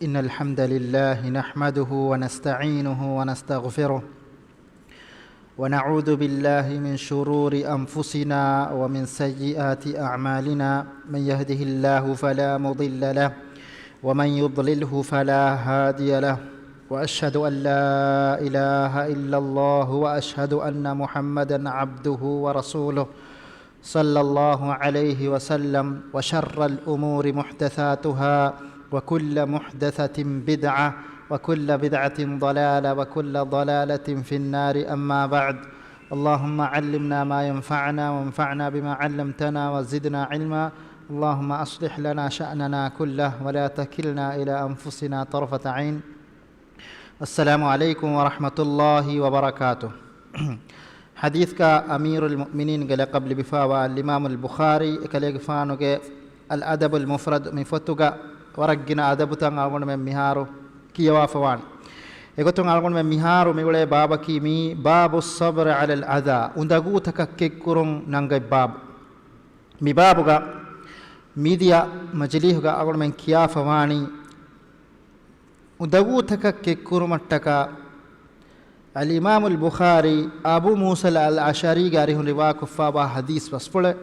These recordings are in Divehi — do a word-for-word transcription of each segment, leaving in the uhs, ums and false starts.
إن الحمد لله نحمده ونستعينه ونستغفره، ونعوذ بالله من شرور أنفسنا ومن سيئات أعمالنا. من يهده الله فلا مضل له، ومن يضلله فلا هادي له. وأشهد أن لا إله إلا الله، وأشهد أن محمدا عبده ورسوله، صلى الله عليه وسلم. وشر الأمور محدثاتها، وكل محدثة بدعة، وكل بدعة ضلالة، وكل ضلالة في النار. أما بعد، اللهم علمنا ما ينفعنا، وانفعنا بما علمتنا، وزدنا علما. اللهم أصلح لنا شأننا كله، ولا تكلنا إلى أنفسنا طرفة عين. السلام عليكم ورحمة الله وبركاته. ޙަދީޘްގަ އަމީރުލް މުއުމިނީންގެ ލަޤަބު ލިބިފައިވާ އަލްއިމާމުލް ބުޚާރީ އެކަލޭގެފާނުގެ އަލްއަދަބުލް މުފްރަދު މި ފޮތުގަ ވަރަށް ގިނަ އަދަބުތައް އަޅުގަނޑުމެން މިހާރު ކިޔަވާފަ ވާނެ. އެގޮތުން އަޅުގަނޑުމެން މިހާރު މިއުޅޭ ބާބަކީ މީ، باب الصبر على الأذى، އުނދަގޫތަކަށް ކެތްކުރުން ނަންގަތް ބާބު. މި ބާބުގަ މިދިޔަ މަޖިލީހުގަ އަޅުގަނޑުމެން ކިޔާފަ ވާނީ، އުނދަގޫތަކަށް ކެތްކުރުމަށްޓަކާ އަލްއިމާމުލް ބުޚާރީ އަބޫ މޫސަލް އަލް އަޝްޢަރީގެ އަރިހުން ރިވާކޮށްފައިވާ ޙަދީޘް ބަސްފުޅެއް.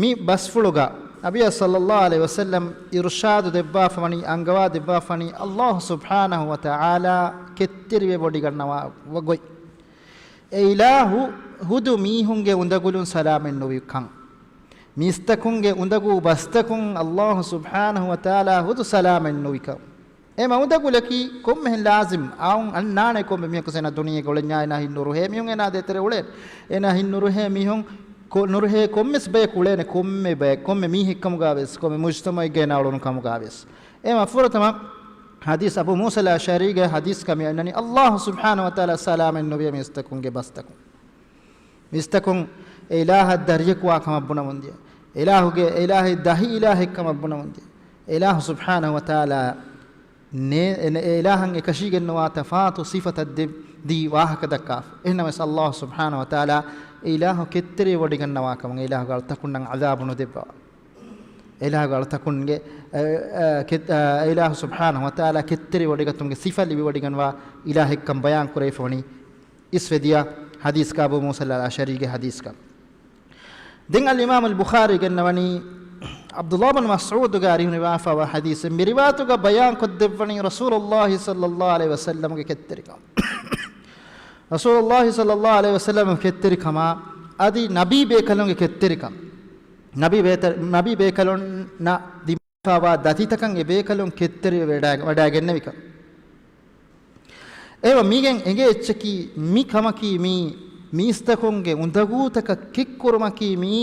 މި ބަސްފުޅުގަ ނަބިއްޔާ ޞައްލައްލާހު ޢަލައިހި ވަސައްލަމް އިރުޝާދު ދެއްވާފަވަނީ، އަންގަވާ ދެއްވާފަވަނީ، އައްލާހު ސުބްޙާނަހު ވަތަޢާލާ ކެތްތެރިވެވޮޑިގަންނަވާ ގޮތް. އެ އިލާހު ހުދު މީހުންގެ އުނދަގުލުން ސަލާމަތް ނުވިކަން، މީސްތަކުންގެ އުނދަގޫ ބަސްތަކުން އައްލާހު ސުބްޙާނަހު ވަތަޢާލާ ހުދު ސަލާމަތް ނުވިކަން. އެމަ އުނދަގުލަކީ ކޮންމެހެން ލާޒިމް އައުން އަންނާނެ ކޮންމެ މީހަކު އޭނާ ދުނިޔޭގަ އުޅެންޏާ އޭނާ ހިތް ނުރުހޭ މީހުން އޭނާ ދޭތެރޭ އުޅޭނެ. އޭނާ ހިތް ނުރުހޭ މީހުން ކޮ-، ނުރުހޭ ކޮންމެސް ބަޔަކު އުޅޭނެ ކޮންމެ ބަޔަކު، ކޮންމެ މީހެއްކަމުގަ ވެސް، ކޮންމެ މުޖްތަމަޢެއްގަ އޭނާ އުޅުނު ކަމުގަ ވެސް. އެމަ ފުރަތަމަ ޙަދީޘް އަބޫ މޫސަލް އަޝްޢަރީގެ ޙަދީޘްގަ މި އަންނަނީ، އައްލާހު ސުބްޙާނަހު ވަތަޢާލާ ސަލާމަތް ނުވިޔަ މީސްތަކުންގެ ބަސްތަކުން. މީސްތަކުން އެ އިލާހަށް ދަރިޔަކުވާ ކަމަށް ބުނަމުންދިޔަ. އެ އިލާހުގެ، އެ އިލާހެއް ދަހި އިލާހެއް ކަމަށް ބުނަމުންދިޔަ. އެ އިލާހު ސުބްޙާނަހު ވަތަޢާލާ ނޭ-، އެ، އެ އިލާހަށް އެކަށީގެންނުވާ ތަފާތު ސިފަތައް ދެ-، ދީ ވާހަކަ ދައްކާފަ. އެހެންނަމަވެސް އައްލާހު ސުބްޙާނަހު ވަތަޢާލާ އެ އިލާހު ކެތްތެރިވެވޮޑިގަންނަވާ ކަމަށް، އެ އިލާހުގެ އަޅުތަކުންނަށް ޢަޛާބު ނުދެއްވަވާ. އެ އިލާހުގެ އަޅުތަކުންގެ، އެ، އެ، ކެ-، އެ، އެ އިލާހު ސުބްޙާނަހު ވަތަޢާލާ ކެތްތެރިވެވޮޑިގަތުމުގެ ސިފަ ލިބިވޮޑިގަންވާ އިލާހެއްކަން ބަޔާން ކުރެވިފަވަނީ އިސްވެދިޔަ ޙަދީޘްގަ އަބޫ މޫސަލް އަލް އަޝްޢަރީގެ ޙަދީޘްގަ. ދެން އަލްއިމާމުލް ބުޚާރީ ގެންނަވަނީ ޢަބްދުﷲ ބިން މަސްޢޫދުގެ އަރިހުން ރިވާފައިވާ ޙަދީޘެއް. މި ރިވާތުގަ ބަޔާން ކޮށްދެއްވަނީ ރަސޫލުﷲ ޞައްލައްލާހު ޢަލައިހި ވަސައްލަމްގެ ކެތްތެރިކަން. ރަސޫލުﷲ ޞައްލައްލާހު ޢަލައިހި ވަސައްލަމްގެ ކެތްތެރިކަމާ އަދި ނަބީ ބޭކަލުންގެ ކެތްތެރިކަން. ނަބީ ބޭތަ-، ނަބީ ބޭކަލުންނަށް ދިމާވާ ދަތިތަކަށް އެ ބޭކަލުން ކެތްތެރިވެ ވަޑައި-، ވަޑައިގެންނެވިކަން. އެވަ މީގެން އެނގޭ އެއްޗަކީ، މި ކަމަކީ މީ، މީސްތަކުންގެ އުނދަގޫތަކަށް ކެތްކުރުމަކީ މީ،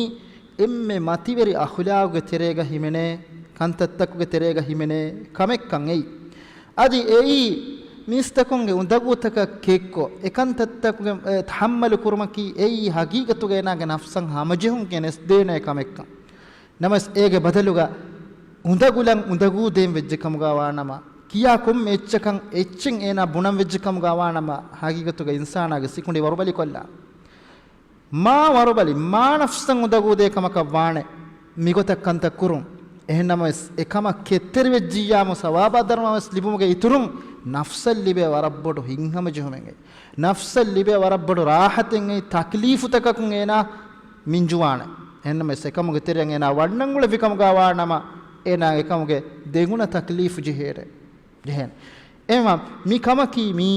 އެންމެ މަތިވެރި އަޚުލާގުގެ ތެރޭގަ ހިމެނޭ، ކަންތައްތަކުގެ ތެރޭގަ ހިމެނޭ ކަމެއްކަން އެއީ. އަދި އެއީ، މީސްތަކުންގެ އުނދަގޫތަކަށް ކެތްކޮށް، އެ ކަންތައްތަކުގެ، އެ، ތަޙައްމަލު ކުރުމަކީ އެއީ ހަގީގަތުގަ އޭނާގެ ނަފްސަށް ހަމަޖެހުން ގެނެސްދޭނެ ކަމެއްކަން. ނަމަވެސް އޭގެ ބަދަލުގަ އުނދަގުލަން އުނދަގޫ ދޭން ވެއްޖެ ކަމުގަ ވާނަމަ، ކިޔާ ކޮންމެ އެއްޗަކަށް އެއްޗެއް އޭނާ ބުނަން ވެއްޖެ ކަމުގަ ވާނަމަ، ހަގީގަތުގަ އިންސާނާގެ ސިކުނޑި ވަރުބަލިކޮށްލާ. މާ ވަރުބަލި، މާ ނަފްސަށް އުނދަގޫ ދޭ ކަމަކަށް ވާނެ މިގޮތަށް ކަންތައް ކުރުން. އެހެންނަމަވެސް، އެކަމަށް ކެތްތެރިވެއްޖިއްޔާމު ސަވާބާ ދަރުމަވެސް ލިބުމުގެ އިތުރުން، ނަފްސަށް ލިބޭ ވަރަށް ބޮޑު ހިތްހަމަޖެހުމެއް. ނަފްސަށް ލިބޭ ވަރަށް ބޮޑު ރާޙަތެއް އެއީ ތަކްލީފުތަކަކުން އޭނާ މިންޖުވާނެ. އެހެންނަމަވެސް އެކަމުގެ ތެރެއަށް އޭނާ ވަންނަން އުޅެވި ކަމުގަ ވާނަމަ، އޭނާ އެކަމުގެ ދެގުނަ ތަކްލީފު ޖެހޭނެ، ޖެހޭނެ. އެހެންވީމަ މި ކަމަކީ މީ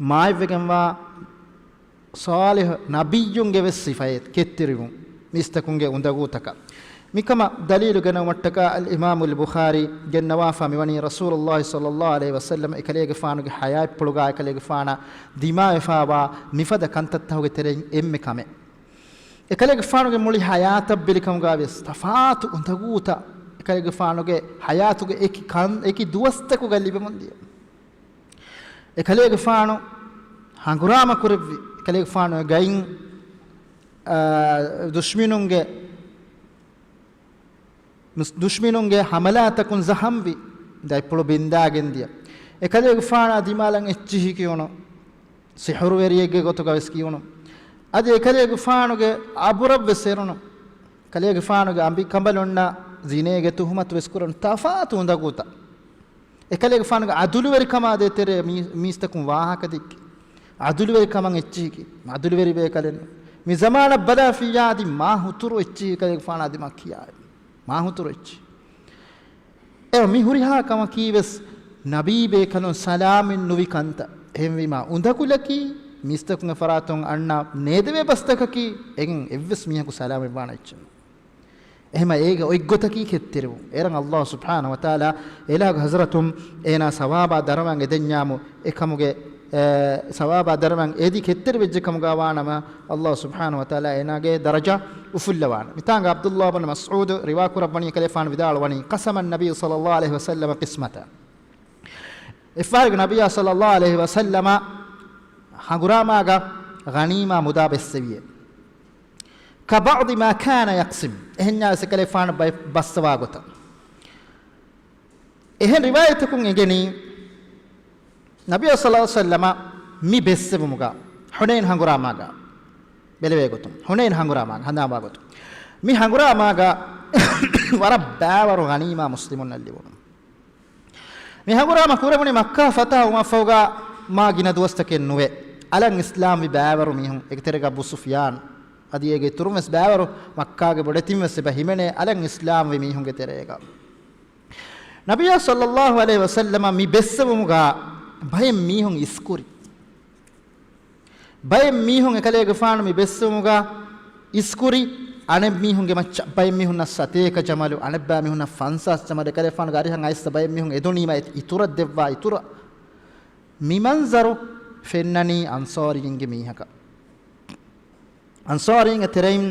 މާތްވެގެންވާ ޞާލިޙު ނަބިއްޔުންގެ ވެސް ސިފައެއް ކެތްތެރިވުން މީސްތަކުންގެ އުނދަގޫތަކަށް. މިކަމަށް ދަލީލު ގެނައުމަށްޓަކާ އަލްއިމާމުލް ބުޚާރީ ގެންނަވާފަ މިވަނީ ރަސޫލުﷲ ޞައްލައްލާހު ޢަލައިހި ވަސައްލަމް އެކަލޭގެފާނުގެ ޙަޔާތްޕުޅުގަ އެކަލޭގެފާނަށް ދިމާވެފައިވާ މިފަދަ ކަންތައްތަކުގެ ތެރެއިން އެންމެ ކަމެއް. އެކަލޭގެފާނުގެ މުޅި ޙަޔާތަށް ބެލިކަމުގަ ވެސް ތަފާތު އުނދަގޫތައް އެކަލޭގެފާނުގެ ޙަޔާތުގެ އެކި ކަން، އެކި ދުވަސްތަކުގަ ލިބެމުންދިޔަ. އެކަލޭގެފާނު ހަނގުރާމަ ކުރެއްވި، އެކަލޭގެފާނުގެ ގައިން، އާ، ދުޝްމިނުންގެ ނުސް-، ދުޝްމިނުންގެ ހަމަލާތަކުން ޒަޚަމްވި، ދަތްޕުޅު ބިންދާގެން ދިޔަ. އެކަލޭގެފާނާ ދިމާލަށް އެއްޗިހި ކިޔުނު، ސިޙުރުވެރިއެއްގެ ގޮތުގަ ވެސް ކިޔުނު. އަދި އެކަލޭގެފާނުގެ އަބުރަށް ވެސް އެރުނު. ކަލޭގެފާނުގެ އަނބިކަނބަލުންނާ ޒިނޭގެ ތުހުމަތު ވެސް ކުރަން ތަފާތު އުނދަގޫތައް. އެކަލޭގެފާނުގެ ޢަދުލުވެރިކަމާ ދޭތެރޭ މީ-، މީސްތަކުން ވާހަކަ ދެއްކި. ޢަދުލުވެރިކަމަށް އެއްޗިހިކީ، ޢަދުލުވެރި ބޭކަލެއް. މި ޒަމާނަށް ބަލާފިއްޔާ އަދި މާ ހުތުރު އެއްޗިހި އެކަލޭގެފާނާ ދިމާ ކިޔާ. މާ ހުތުރު އެއްޗި. އެ މި ހުރިހާ ކަމަކީ ވެސް ނަބީ ބޭކަލުން ސަލާމެއް ނުވި ކަންތައް. އެހެންވީމާ އުނދަގުލަކީ މީސްތަކުންގެ ފަރާތުން އަންނަ ނޭދެވޭ ބަސްތަކަކީ އެގެން އެއްވެސް މީހަކު ސަލާމަތްވާނެ އެއްޗެއް ނޫން. އެހެމަ އޭގެ އޮތްގޮތަކީ ކެތްތެރިވުން. އޭރަން ﷲ ސުބްޙާނަހު ވަތަޢާލާ އެލާގު ޙަޟްރަތުން އޭނާ ސަވާބާ ދަރަމައިން އެދެންޏާމު އެކަމުގެ، އެ، ސަވާބާ ދަރަމައިން އެދި ކެތްތެރިވެއްޖެ ކަމުގާ ވާނަމަ، ﷲ ސުބްޙާނަހު ވަތަޢާލާ އޭނާގެ ދަރަޖާ އުފުއްލަވާނެ. މިތާނގަ ޢަބްދުﷲ ބިން މަސްޢޫދު ރިވާ ކުރައްވަނީ ކަލޭފާނު ވިދާޅުވަނީ، قسم النبي صلى الله عليه وسلم قسمة. އެއްފަހަރެއްގެ ނަބިއްޔާ ޞައްލައްލާހު ޢަލައިހި ވަސައްލަމަ ހަނގުރާމާގަ ޣަނީމާ މުދާ ބެއްސެވިއޭ. كبعض ما كان يقسم. އެހެންޏާ ވެސް އެކަލޭފާނު ބައި-، ބައްސަވާ ގޮތަށް. އެހެން ރިވާޔަތަކުން އެނގެނީ، ނަބިއްޔާ ޞައްލައްލާހު ޢަލައިހި ވަސައްލަމަ މި ބެއްސެވުމުގަ ޙުނައިން ހަނގުރާމާގަ ބެލެވޭ ގޮތުން، ޙުނައިން ހަނގުރާމާގަ ހަނދާންވާ ގޮތުން، މި ހަނގުރާމާގަ ވަރަށް ބައިވަރު ޣަނީމާ މުސްލިމުންނަށް ލިބުނު. މި ހަނގުރާމަ ކުރެވުނީ މައްކާ ފަތަޙަ ވުމަށްފަހުގަ މާ ގިނަ ދުވަސްތަކެއް ނުވެ. އަލަށް އިސްލާމްވި ބައިވަރު މީހުން، އޭގެ ތެރޭގަ އަބޫ ސުފްޔާން، އަދި އޭގެ އިތުރުން ވެސް ބައިވަރު މައްކާގެ ބޮޑެތިން ވެސް އެބަ ހިމެނޭ އަލަށް އިސްލާމްވި މީހުންގެ ތެރޭގަ. ނަބިއްޔާ ޞައްލައްލާހު ޢަލައިހި ވަސައްލަމަ މި ބެއްސެވުމުގަ ބައެއް މީހުން އިސްކުރި. ބައެއް މީހުން އެކަލޭގެފާނު މި ބެއްސެވުމުގަ އިސްކުރި، އަނެއް މީހުންގެ މައްޗަށް ބައެއް މީހުންނަށް ސަތޭކަ ޖަމަލު، އަނެއްބައި މީހުންނަށް ފަންސާސް ޖަމަލު، އެކަލޭގެފާނުގެ އަރިހަށް އައިސް ބައެއް މީހުން އެދުނީމަ އިތުރަށް ދެއްވާ އިތުރަށް. މި މަންޒަރު ފެންނަނީ އަންޞާރީންގެ މީހަކަށް. އަންޞާރީންގެ ތެރެއިން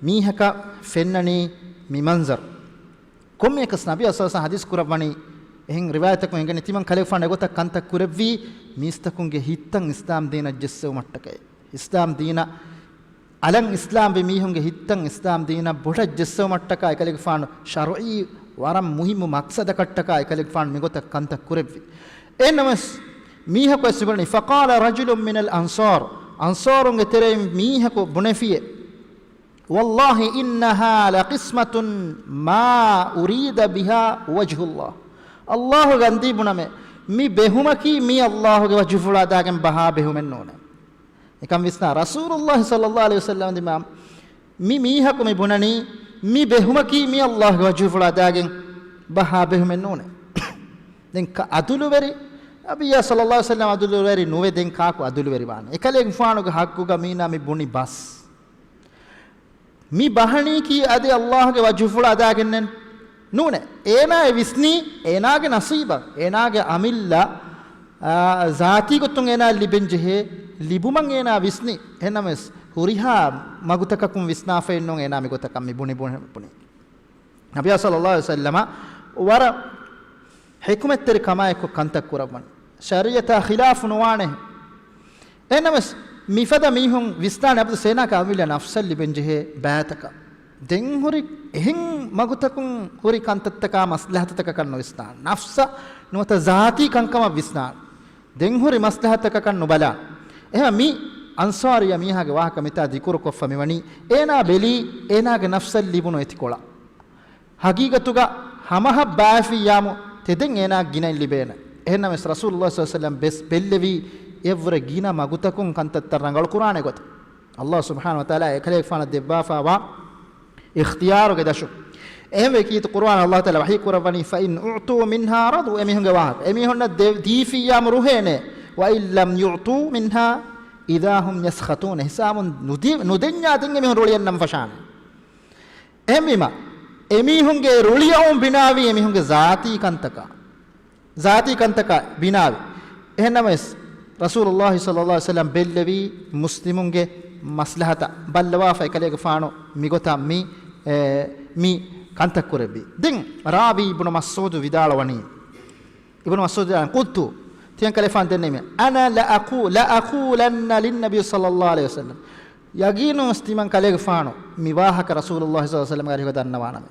މީހަކަށް ފެންނަނީ މި މަންޒަރު. ކޮންމެއަކަސް ނަބިއްޔާ ޞައްލައްލާހު ޢަލައިހި ވަސައްލަމަ ޙަދީޘް ކުރައްވަނީ، އެހެން ރިވާޔަތަކުން އެނގެނީ ތިމަން ކަލޭގެފާނު އެގޮތަށް ކަންތައް ކުރެއްވީ މީސްތަކުންގެ ހިތްތައް އިސްލާމް ދީނަށް ޖެއްސެވުމަށްޓަކައި. އިސްލާމް ދީނަށް، އަލަށް އިސްލާމްވި މީހުންގެ ހިތްތައް އިސްލާމް ދީނަށް ބޮޑަށް ޖެއްސެވުމަށްޓަކާ އެކަލޭގެފާނު ޝަރުޢީ ވަރަށް މުހިއްމު މަޤްޞަދަކަށްޓަކާ އެކަލޭގެފާނު މިގޮތަށް ކަންތައް ކުރެއްވި. އެހެންނަމަވެސް މީހަކު އެސް ބުނަނީ، فقال رجل من الأنصار، އަންޞާރުންގެ ތެރެއިން މީހަކު ބުނެފިއޭ، والله إنها لقسمة ما أريد بها وجه الله. ﷲގެ އަންދީ ބުނަމޭ، މި ބެހުމަކީ މީ ﷲގެ ވަޖުހުފުޅާ ދާގެން ބަހާ ބެހުމެއް ނޫނޭ. އެކަން ވިސްނާ، ރަސޫލުﷲ ޞައްލައްލާހު ޢަލައިހި ވަސައްލަމަ ދިމާ މި މީހަކު މި ބުނަނީ، މި ބެހުމަކީ މީ ﷲގެ ވަޖުހުފުޅާ ދާގެން ބަހާ ބެހުމެއް ނޫނޭ. ދެން ކަ-، ޢަދުލުވެރި، ނަބިއްޔާ ޞައްލައްލާހު ޢަލައިހި ވަސައްލަމަ ޢަދުލުވެރި ނުވެ، ދެން ކާކު ޢަދުލުވެރި ވާނެ؟ އެކަލޭގެފާނުގެ ޙައްޤުގަ މީނާ މި ބުނި ބަސް. މި ބަހަނީކީ އަދި ﷲގެ ވަޖުހުފުޅާ ދާގެންނެއް ނޫނޭ. އޭނާ އެ ވިސްނީ އޭނާގެ ނަސީބަށް، އޭނާގެ އަމިއްލަ، އާ، ޒާތީ ގޮތުން އޭނާ ލިބެން ޖެހޭ ލިބުމަށް އޭނާ ވިސްނި. އެހެންނަމަވެސް ހުރިހާ މަގުތަކަކުން ވިސްނާފައެއް ނޫން އޭނާ މިގޮތަކަށް މި ބުނި ބުނި ބުނި. ނަބިއްޔާ ޞައްލައްލާހު ޢަލައިހި ވަސައްލަމަ ވަރަށް ޙިކުމަތްތެރި ކަމާއެކު ކަންތައް ކުރައްވަން. ޝަރީޢަތާ ޚިލާފު ނުވާނެ. އެހެންނަމަވެސް މިފަދަ މީހުން ވިސްނާނެ އަބަދު އޭނާގެ އަމިއްލަ ނަފްސަށް ލިބެންޖެހޭ ބައިތަކަށް. ދެން ހުރި އެހެން މަގުތަކުން ހުރި ކަންތައްތަކާ މަސްލަހަތުތަކަކަށް ނުވިސްނާނެ. ނަފްސަށް ނުވަތަ ޒާތީ ކަންކަމަށް ވިސްނާނެ. ދެން ހުރި މަސްލަހަތަކަކަށް ނުބަލާނެ. އެހެން މި އަންޞާރީ މީހާގެ ވާހަކަ މިތާ ޛިކުރުކޮށްފަ މިވަނީ، އޭނާ ބެލީ އޭނާގެ ނަފްސަށް ލިބުނު އެތިކޮޅަށް. ހަގީގަތުގަ ހަމަހަށް ބާއްވިއްޔާމު ތެދެއް އޭނާ ގިނައިން ލިބޭނެ. އެހެންނަމަވެސް ރަސޫލުﷲ ޞައްލައްލާހު ޢަލައިހި ވަސައްލަމަ ބެސް ބެއްލެވީ އެއަށްވުރެ ގިނަ މަގުތަކުން ކަންތައްތައް ރަނގަޅު ކުރާނެ ގޮތަށް. ﷲ ސުބްޙާނަހު ވަތަޢާލާ އެކަލޭގެފާނަށް ދެއްވާފައިވާ އިޚްތިޔާރުގެ ދަށުން. އެހެންވެ ކީރިތި ޤުރުއާން ﷲ ތަޢާލާ ވަޙީ ކުރައްވަނީ، فإن أعطوا منها رضوا، އެމީހުންގެ ވާހަކަ. އެމީހުންނަށް ދެ-، ދީފިއްޔާމު ރުހޭނެ. وإن لم يعطوا منها إذا هم يسخطون، ހިސާބުން ނުދި-، ނުދެންޏާ ދެން އެމީހުން ރުޅިއަންނަން ފަށާނެ. އެހެންވީމަ، އެމީހުންގެ ރުޅިއައުން ބިނާވީ އެމީހުންގެ ޒާތީ ކަންތަކާ، ޒާތީ ކަންތަކާ ބިނާވި. އެހެންނަމަވެސް، ރަސޫލުﷲ ޞައްލައްލާހު ޢަލައިހި ވަސައްލަމަ ބެއްލެވީ މުސްލިމުންގެ މަސްލަހަތަށް ބައްލަވާފަ އެކަލޭގެފާނު މިގޮތަށް މި، އެ، މި ކަންތައް ކުރެއްވީ. ދެން ރާވީ އިބްނު މަސްޢޫދު ވިދާޅުވަނީ، އިބްނު މަސްޢޫދު، قلت، ތިމަން ކަލޭގެފާނު ދެންނެވި، أنا لأقو-، لأقولن للنبي صلى الله عليه وسلم، ޔަގީނުންވެސް ތިމަން ކަލޭގެފާނު މި ވާހަކަ ރަސޫލުﷲ ޞައްލައްލާހު ޢަލައިހި ވަސައްލަމަގެ އަރިހުގަ ދަންނަވާނަމޭ.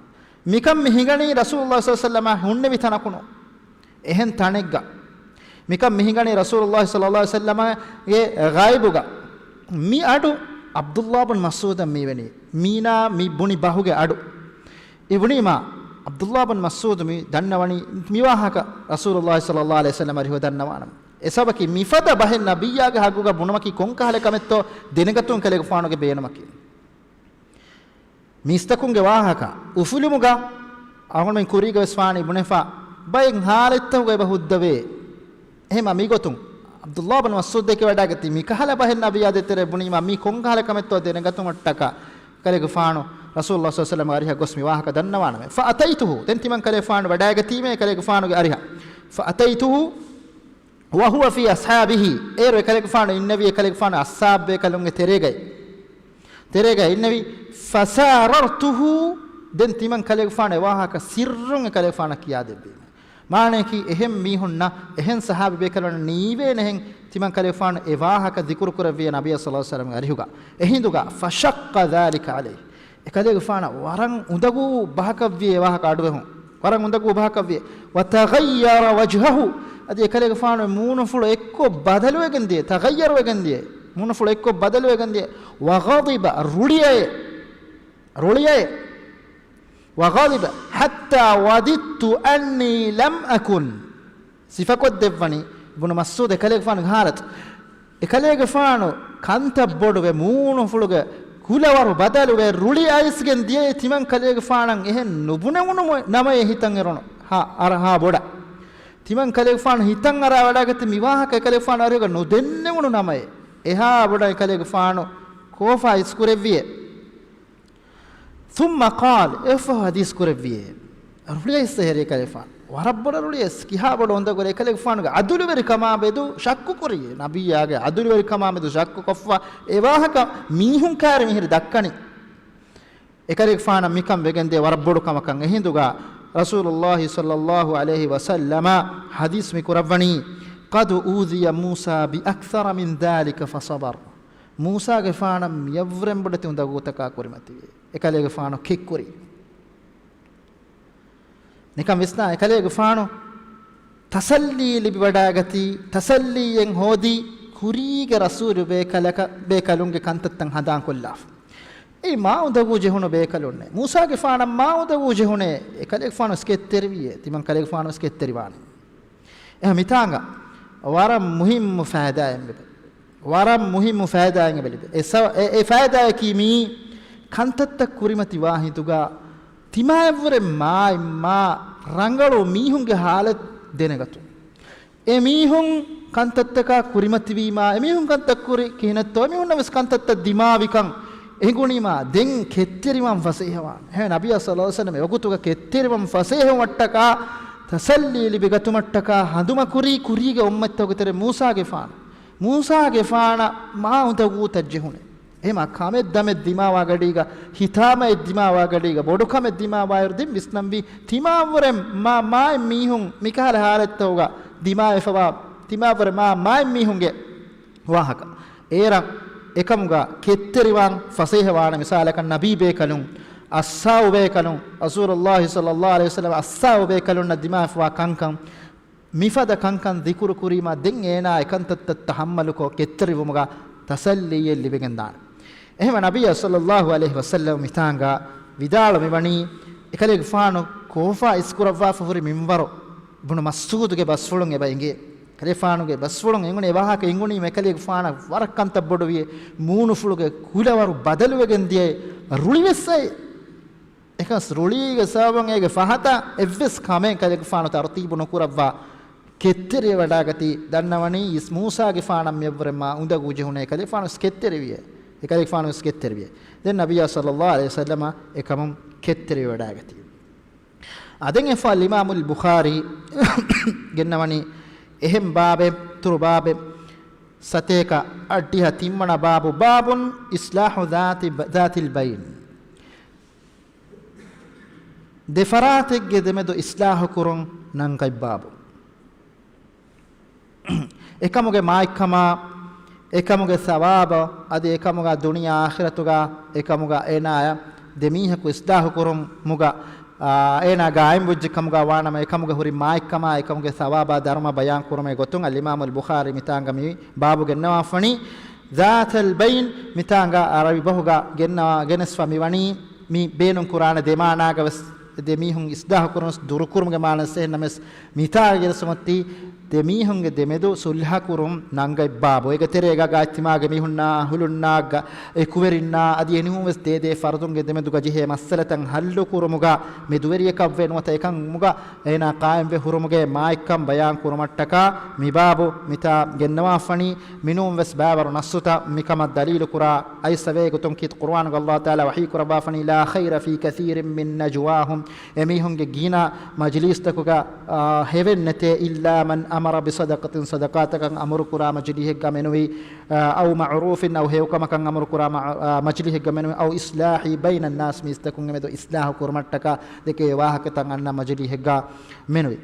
މިކަން މި ހިނގަނީ ރަސޫލުﷲ ޞައްލައްލާހު ޢަލައިހި ވަސައްލަމަ ހުންނެވި ތަނަކުނު، އެހެން ތަނެއްގަ. މިކަން މި ހިނގަނީ ރަސޫލުﷲ ޞައްލައްލާހު ޢަލައިހި ވަސައްލަމަގެ ޣައިބުގަ. މި އަޑު ޢަބްދުﷲ ބިން މަސްޢޫދަށް މިވެނީ. މީނާ މި ބުނި ބަހުގެ އަޑު. އިބްނީމާ، ޢަބްދުﷲ ބިން މަސްޢޫދު މި ދަންނަވަނީ މި ވާހަކަ ރަސޫލުﷲ ޞައްލަﷲ ޢަލައިހި ވަސައްލަމަ އަރިހު ދަންނަވާނަމޭ. އެ ސަބަކީ މިފަދަ ބަހެއް ނަބިއްޔާގެ ހައްގުގަ ބުނުމަކީ ކޮންކަހަލަ ކަމެއްތޯ ދެނެގަތުން ކަލޭގެފާނުގެ ބޭނުމަކީ. މީސްތަކުންގެ ވާހަކަ އުފުލުމުގަ އަޅުގަނޑުމެން ކުރީގަ ވެސް ވާނީ ބުނެފަ، ބައެއް ހާލަތްތަކުގަ އެބަ ހުއްދަވޭ. އެހެމަ މިގޮތުން ޢަބްދުﷲ ބިން މަސްޢޫދެކެ ވަޑައިގަތީ މިކަހަލަ ބަހެއް ނަބިއްޔާ ދޭތެރޭ ބުނީމާ މީ ކޮންކަހަލަ ކަމެއްތޯ ދެނެގަތުމަށްޓަކާ ކަލޭގެފާނު ރަސޫލުﷲ ޞައްލަﷲ ޢަލައިހި ވަސައްލަމަ އަރިހަށް ގޮސް މި ވާހަކަ ދަންނަވާނަމޭ. فأتيته، ދެން ތިމަން ކަލޭގެފާނު ވަޑައިގަތީމޭ ކަލޭގެފާނުގެ އަރިހަށް. فأتيته وهو في أصحابه، އޭރު އެކަލޭގެފާނު އިންނެވި އެކަލޭގެފާނު އަޞްޙާބު ބޭކަލުންގެ ތެރޭގައި، ތެރޭގައި އިންނެވި. فساررته، ދެން ތިމަން ކަލޭގެފާނު އެ ވާހަކަ ސިއްރުން އެކަލޭގެފާނަށް ކިޔާދެއްވީމޭ. މާނަޔަކީ އެހެން މީހުންނަށް، އެހެން ޞަޙާބީ ބޭކަލުންނަށް ނީވޭނެހެން ތިމަން ކަލޭގެފާނު އެ ވާހަކަ ޛިކުރު ކުރެއްވިޔޭ ނަބިއްޔާ ޞައްލަﷲ ޢަލައިހި ވަސައްލަމަގެ އަރިހުގަ. އެހިނދުގަ فشق ذلك عليه، އެކަލޭގެފާނަށް ވަރަށް އުނދަގޫ ބަހަކަށްވި އެ ވާހަކަ އަޑުއެހުން. ވަރަށް އުނދަގޫ ބަހަކަށްވި. وتغير وجهه، އަދި އެކަލޭގެފާނު މޫނުފުޅު އެއްކޮށް ބަދަލުވެގެން ދިޔަ، تغير ވެގެން ދިޔަ، މޫނުފުޅު އެއްކޮށް ބަދަލުވެގެން ދިޔަ. وغضب، ރުޅިއައި، ރުޅިއައި. وغضب حتى وددت أني لم أكن، ސިފަކޮށްދެއްވަނީ އިބްނު މަސްޢޫދު އެކަލޭގެފާނުގެ ހާލަތު. އެކަލޭގެފާނު ކަންތައް ބޮޑުވެ، މޫނުފުޅުގެ ކުލަވަރު ބަދަލުވެ، ރުޅި އައިސްގެން ދިޔައީ ތިމަން ކަލޭގެފާނަށް އެހެން ނުބުނެވުނު ނަމައޭ ހިތަށް އެރުނު ހާ، އަރަ ހާ ބޮޑަށް. ތިމަން ކަލޭގެފާނު ހިތަށް އަރާ ވަޑައިގަތީ މި ވާހަކަ އެކަލޭގެފާނު އަރިހުގަ ނުދެންނެވުނު ނަމައޭ. އެހާ ބޮޑަށް އެކަލޭގެފާނު ކޯފާ އިސްކުރެއްވިއޭ. ثم قال، އެއަށްފަހު ޙަދީޘް ކުރެއްވިއޭ. ރުޅިއައިސް އެހެރީ ކަލޭގެފާނު. ވަރަށް ބޮޑަށް ރުޅިއައިސް، ކިހާ ބޮޑު އުނދަގޫ ކަލޭގެފާނުގެ ޢަދުލުވެރިކަމާ މެދު ޝައްކު ކުރި. ނަބިއްޔާގެ ޢަދުލުވެރިކަމާ މެދު ޝައްކު ކޮށްފަ އެ ވާހަކަ މީހުން ކައިރި މިހިރި ދައްކަނީ. އެކަލޭގެފާނަށް މިކަން ވެގެންދޭ ވަރަށް ބޮޑު ކަމަކަށް. އެހިނދުގަ ރަސޫލުﷲ ޞައްލަﷲ ޢަލައިހި ވަސައްލަމަ ޙަދީޘް މި ކުރައްވަނީ، قد أوذي موسى بأكثر من ذلك فصبر. މޫސާގެފާނަށް މިއަށްވުރެން ބޮޑެތި އުނދަގޫތަކާ ކުރިމަތިވި. އެކަލޭގެފާނު ކެތްކުރި. ނިކަން ވިސްނާ، އެކަލޭގެފާނު ތަސައްލީ ލިބިވަޑައިގަތީ، ތަސައްލީއެއް ހޯދީ، ކުރީގެ ރަސޫލު ބޭކަލަކަށް، ބޭކަލުންގެ ކަންތައްތައް ހަނދާންކޮށްލާފަ. އެއީ މާ އުނދަގޫ ޖެހުނު ބޭކަލުންނޭ. މޫސާގެފާނަށް މާ އުނދަގޫ ޖެހުނޭ. އެކަލޭގެފާނު ވެސް ކެތްތެރިވިއޭ. ތިމަން ކަލޭގެފާނު ވެސް ކެތްތެރިވާނެ. އެހެން މިތާނގަ ވަރަށް މުހިއްމު ފައިދާއެއް ވެ. ވަރަށް މުހިއްމު ފައިދާއެއް އެބަ ލިބޭ. އެ ސަ-، އެ، އެ ފައިދާއަކީ މީ ކަންތައްތައް ކުރިމަތިވާ ހިނދުގަ ތިމާއަށްވުރެ މާ އިމާ ރަނގަޅު މީހުންގެ ހާލަތު ދެނެގަތުން. އެ މީހުން ކަންތައްތަކާ ކުރިމަތިވީމާ، އެ މީހުން ކަންތައް ކުރި ކިހިނެއްތޯ، އެ މީހުންނަށް ވެސް ކަންތައްތައް ދިމާވިކަން އެނގުނީމާ، ދެން ކެތްތެރިވާން ފަސޭހަވާނެ. އެހެން ނަބިއްޔާ ޞައްލަﷲ ޢަލައިހި ވަސައްލަމަ އެވަގުތުގަ ކެތްތެރިވަން ފަސޭހަވުމަށްޓަކާ، ތަސައްލީ ލިބިގަތުމަށްޓަކާ ހަނދުމަކުރީ ކުރީގެ އުއްމަތްތަކުގެ ތެރޭ މޫސާގެފާނު. މޫސާގެފާނަށް މާ އުނދަގޫތައް ޖެހުނެ. އެހެމަ ކަމެއް ދަމެއް ދިމާވާ ގަޑީގަ، ހިތާމައެއް ދިމާވާ ގަޑީގަ، ބޮޑުކަމެއް ދިމާވާއިރު ދެން ވިސްނަންވީ، ތިމާއަށްވުރެ މާ، މާތް މީހުން މިކަހަލަ ހާލަތްތަކުގަ ދިމާވެފަވާ، ތިމާއަށްވުރެ މާ، މާތް މީހުންގެ ވާހަކަ. އޭރަށް އެކަމުގަ ކެތްތެރިވާން ފަސޭހަވާނެ. މިސާލަކަށް ނަބީ ބޭކަލުން، އައްސާއު ބޭކަލުން، ރަސޫލުﷲ ޞައްލަﷲ ޢަލައިހި ވަސައްލަމަ އައްސާއު ބޭކަލުންނަށް ދިމާވެފަވާ ކަންކަން، މިފަދަ ކަންކަން ޛިކުރު ކުރީމާ، ދެން އޭނާ އެކަންތައްތައް ތަޙައްމަލުކޮށް ކެތްތެރިވުމުގަ ތަސައްލީއެއް ލިބިގެންދާނެ. އެހެންވެ ނަބިއްޔާ ޞައްލަﷲ ޢަލައިހި ވަސައްލަމަ މިތާނގަ ވިދާޅު މިވަނީ، އެކަލޭގެފާނު ކޯފާ އިސްކުރައްވާފަ ހުރި މިންވަރު އިބްނު މަސްޢޫދުގެ ބަސްފުޅުން އެބަ އެނގޭ. ކަލޭފާނުގެ ބަސްފުޅުން އެނގުނީ އެ ވާހަކަ އެނގުނީމަ އެކަލޭގެފާނަށް ވަރަށް ކަންތައް ބޮޑުވިޔޭ، މޫނުފުޅުގެ ކުލަވަރު ބަދަލުވެގެން ދިޔައޭ، ރުޅިވެސް އައި. އެކަސް ރުޅީގެ ސަބަބުން އޭގެ ފަހަތަށް އެއްވެސް ކަމެއް ކަލޭގެފާނު ތަރުތީބު ނުކުރައްވާ ކެތްތެރިވެވަޑައިގަތީ. ދަންނަވަނީ އިސް މޫސާގެފާނަށް މިއަށްވުރެ މާ އުނދަގޫ ޖެހުނޭ، ކަލޭފާނު ވެސް ކެތްތެރިވިޔޭ. އެކަލޭގެފާނު ވެސް ކެތްތެރިވިޔޭ. ދެން ނަބިއްޔާ ޞައްލަﷲ ޢަލައިހި ވަސައްލަމަ އެކަމުން ކެތްތެރިވެވަޑައިގަތީ. އާ، ދެން އެއަށްފަހު އަލްއިމާމުލް ބުޚާރީ ގެންނަވަނީ އެހެން ބާބެއް، އިތުރު ބާބެއް، ސަތޭކަ އަށްޑިހަ ތިންވަނަ ބާބު، باب إصلاح ذات، ذات البين. ދެފަރާތެއްގެ ދެމެދު އިޞްލާޙު ކުރުން ނަންގަތް ބާބު. އެކަމުގެ މާތްކަމާ، އެކަމުގެ ސަވާބަށް، އަދި އެކަމުގަ ދުނިޔެ އާޚިރަތުގަ އެކަމުގަ އޭނާޔަށް ދެމީހަކު އިޞްލާޙު ކުރުމުގަ، އާ، އޭނާ ގާއިމްވެއްޖެ ކަމުގަ ވާނަމަ، އެކަމުގެ ހުރި މާތްކަމާ، އެކަމުގެ ސަވާބާ ދަރުމަ ބަޔާން ކުރުމުގެ ގޮތުން އަލްއިމާމުލް ބުޚާރީ މިތާނގަ މި ބާބު ގެންނަވާފަނީ، ذات البين، މިތާނގަ ޢަރަބި ބަހުގަ ގެންނަވާ، ގެނެސްފަ މިވަނީ، މި ބޭނުން ކުރާނެ ދެ މާނާގަ ވެސް ދެ މީހުން އިސްލާހު ކުރުން ދުރުކުރުމުގެ މާނަސް އެހެންނަމަސް، މިތާގެ ދެރަސް އޮތީ ދެ މީހުންގެ ދެމެދު ސުލްހަ ކުރުން ނަންގަތް ބާބު. އޭގެ ތެރޭގަ އިޖްތިމާޢުގެ މީހުންނާ އަހުލުންނާ އެކުވެރިންނާ އަދި އެނޫންވެސް ދޭދޭ ފަރުދުންގެ ދެމެދުގަ ޖެހޭ މައްސަލަތައް ހައްލު ކުރުމުގަ މެދުވެރިޔަކަށްވެ ނުވަތަ އެކަމުގަ އޭނާ ޤާއިމްވެ ހުރުމުގެ މާތްކަން ބަޔާން ކުރުމަށްޓަކާ މިބާބު މިތާ ގެންނަވާފަނީ. މިނޫންވެސް ބައިވަރު ނައްސުތައް މިކަމަށް ދަލީލުކުރާ އައިސް އެގޮތުން ކީރިތި ޤުރުއާނުގަ ﷲ ތަޢާލާ ވަޙީ ކުރައްވާފަނީ، لا خير في كثير من نجواهم، އެމީހުންގެ ގިނަ މަޖިލީސްތަކުގަ، އާ، ހެވެއްނެތޭ، إلا من أمر بصدقة، ޞަދަޤާތަކަށް އަމުރުކުރާ މަޖިލީހެއްގަ މެނުވީ، އާ، أو معروف، އައު ހެޔޮކަމަކަށް އަމުރުކުރާ މަ-، އާ، މަޖިލީހެއްގަ މެނުވީ، أو إصلاح بين الناس، މީސްތަކުންގެ މެދު އިސްލާހު ކުރުމަށްޓަކާ ދެކޭ ވާހަކަތައް އަންނަ މަޖިލީހެއްގަ މެނުވީ.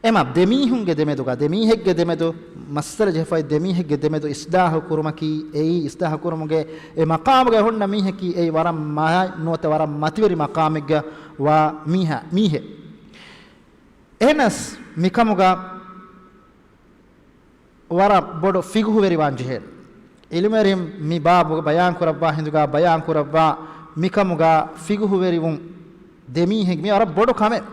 އެމަ ދެމީހުންގެ ދެމެދުގަ، ދެމީހެއްގެ ދެމެދު، މައްސަލަ ޖެހިފައި ދެމީހެއްގެ ދެމެދު އިސްލާހު ކުރުމަކީ، އެއީ އިސްލާހު ކުރުމުގެ އެ މަޤާމުގަ ހުންނަ މީހަކީ، އެއީ ވަރަށް މާތް ނުވަތަ ވަރަށް މަތިވެރި މަޤާމެއްގަ ވާ މީހާ، މީހެއް. އެހެނަސް މިކަމުގަ ވަރަށް ބޮޑު ފިޤުހުވެރިވާން ޖެހޭނެ. ޢިލްމުވެރިން މި ބާބުގަ ބަޔާން ކުރައްވާ ހިނދުގަ ބަޔާން ކުރައްވާ މިކަމުގަ ފިޤުހުވެރިވުން ދެމީހެއް މި ވަރަށް ބޮޑު ކަމެއް.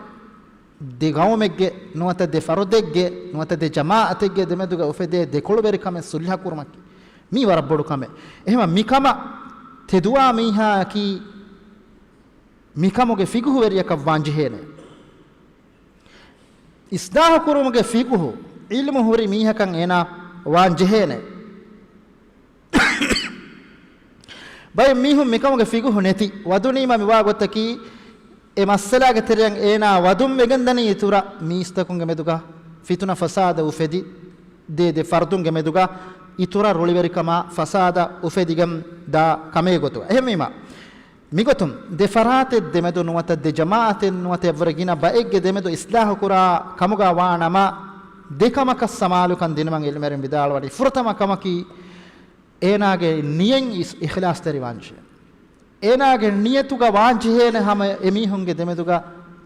ދެ ގައުމެއްގެ ނުވަތަ ދެ ފަރުދެއްގެ ނުވަތަ ދެ ޖަމާޢަތެއްގެ ދެމެދުގަ އުފެދޭ ދެކޮޅުވެރިކަމެއް ސުލްހަ ކުރުމަކީ މީ ވަރަށް ބޮޑު ކަމެއް. އެހެމަ މިކަމަށް ތެދުވާ މީހާއަކީ މިކަމުގެ ފިޤުހުވެރިޔަކަށް ވާން ޖެހޭނެ. އިސްލާހު ކުރުމުގެ ފިޤުހު ޢިލްމު ހުރި މީހަކަށް އޭނާ ވާން ޖެހޭނެ. ބައެއް މީހުން މިކަމުގެ ފިޤުހު ނެތި ވަދުނީމަ މިވާ ގޮތަކީ، އެ މައްސަލާގެ ތެރެއަށް އޭނާ ވަދުން ވެގެންދަނީ އިތުރަށް މީސްތަކުންގެ މެދުގަ ފިތުނަ ފަސާދަ އުފެދި، ދޭ ދެ ފަރުދުންގެ މެދުގަ އިތުރަށް ރުޅިވެރިކަމާ ފަސާދަ އުފެދިގެން ދާ ކަމޭ ގޮތުގަ. އެހެންވީމަ، މިގޮތުން ދެ ފަރާތެއް ދެމެދު ނުވަތަ ދެ ޖަމާޢަތެއް ނުވަތަ އެއްވަރަށް ގިނަ ބައެއްގެ ދެމެދު އިސްލާހު ކުރާ ކަމުގަ ވާ ނަމަ، ދެ ކަމަކަށް ސަމާލުކަން ދިނުމަށް ޢިލްމުވެރިން ވިދާޅުވަނީ. ފުރަތަމަ ކަމަކީ، އޭނާގެ ނިޔަތް އިސް-، އިޚްލާޞްތެރިވާންޖެހޭ. އޭނާގެ ނިޔަތުގަ ވާންޖެހޭނެ ހަމަ އެމީހުންގެ ދެމެދުގަ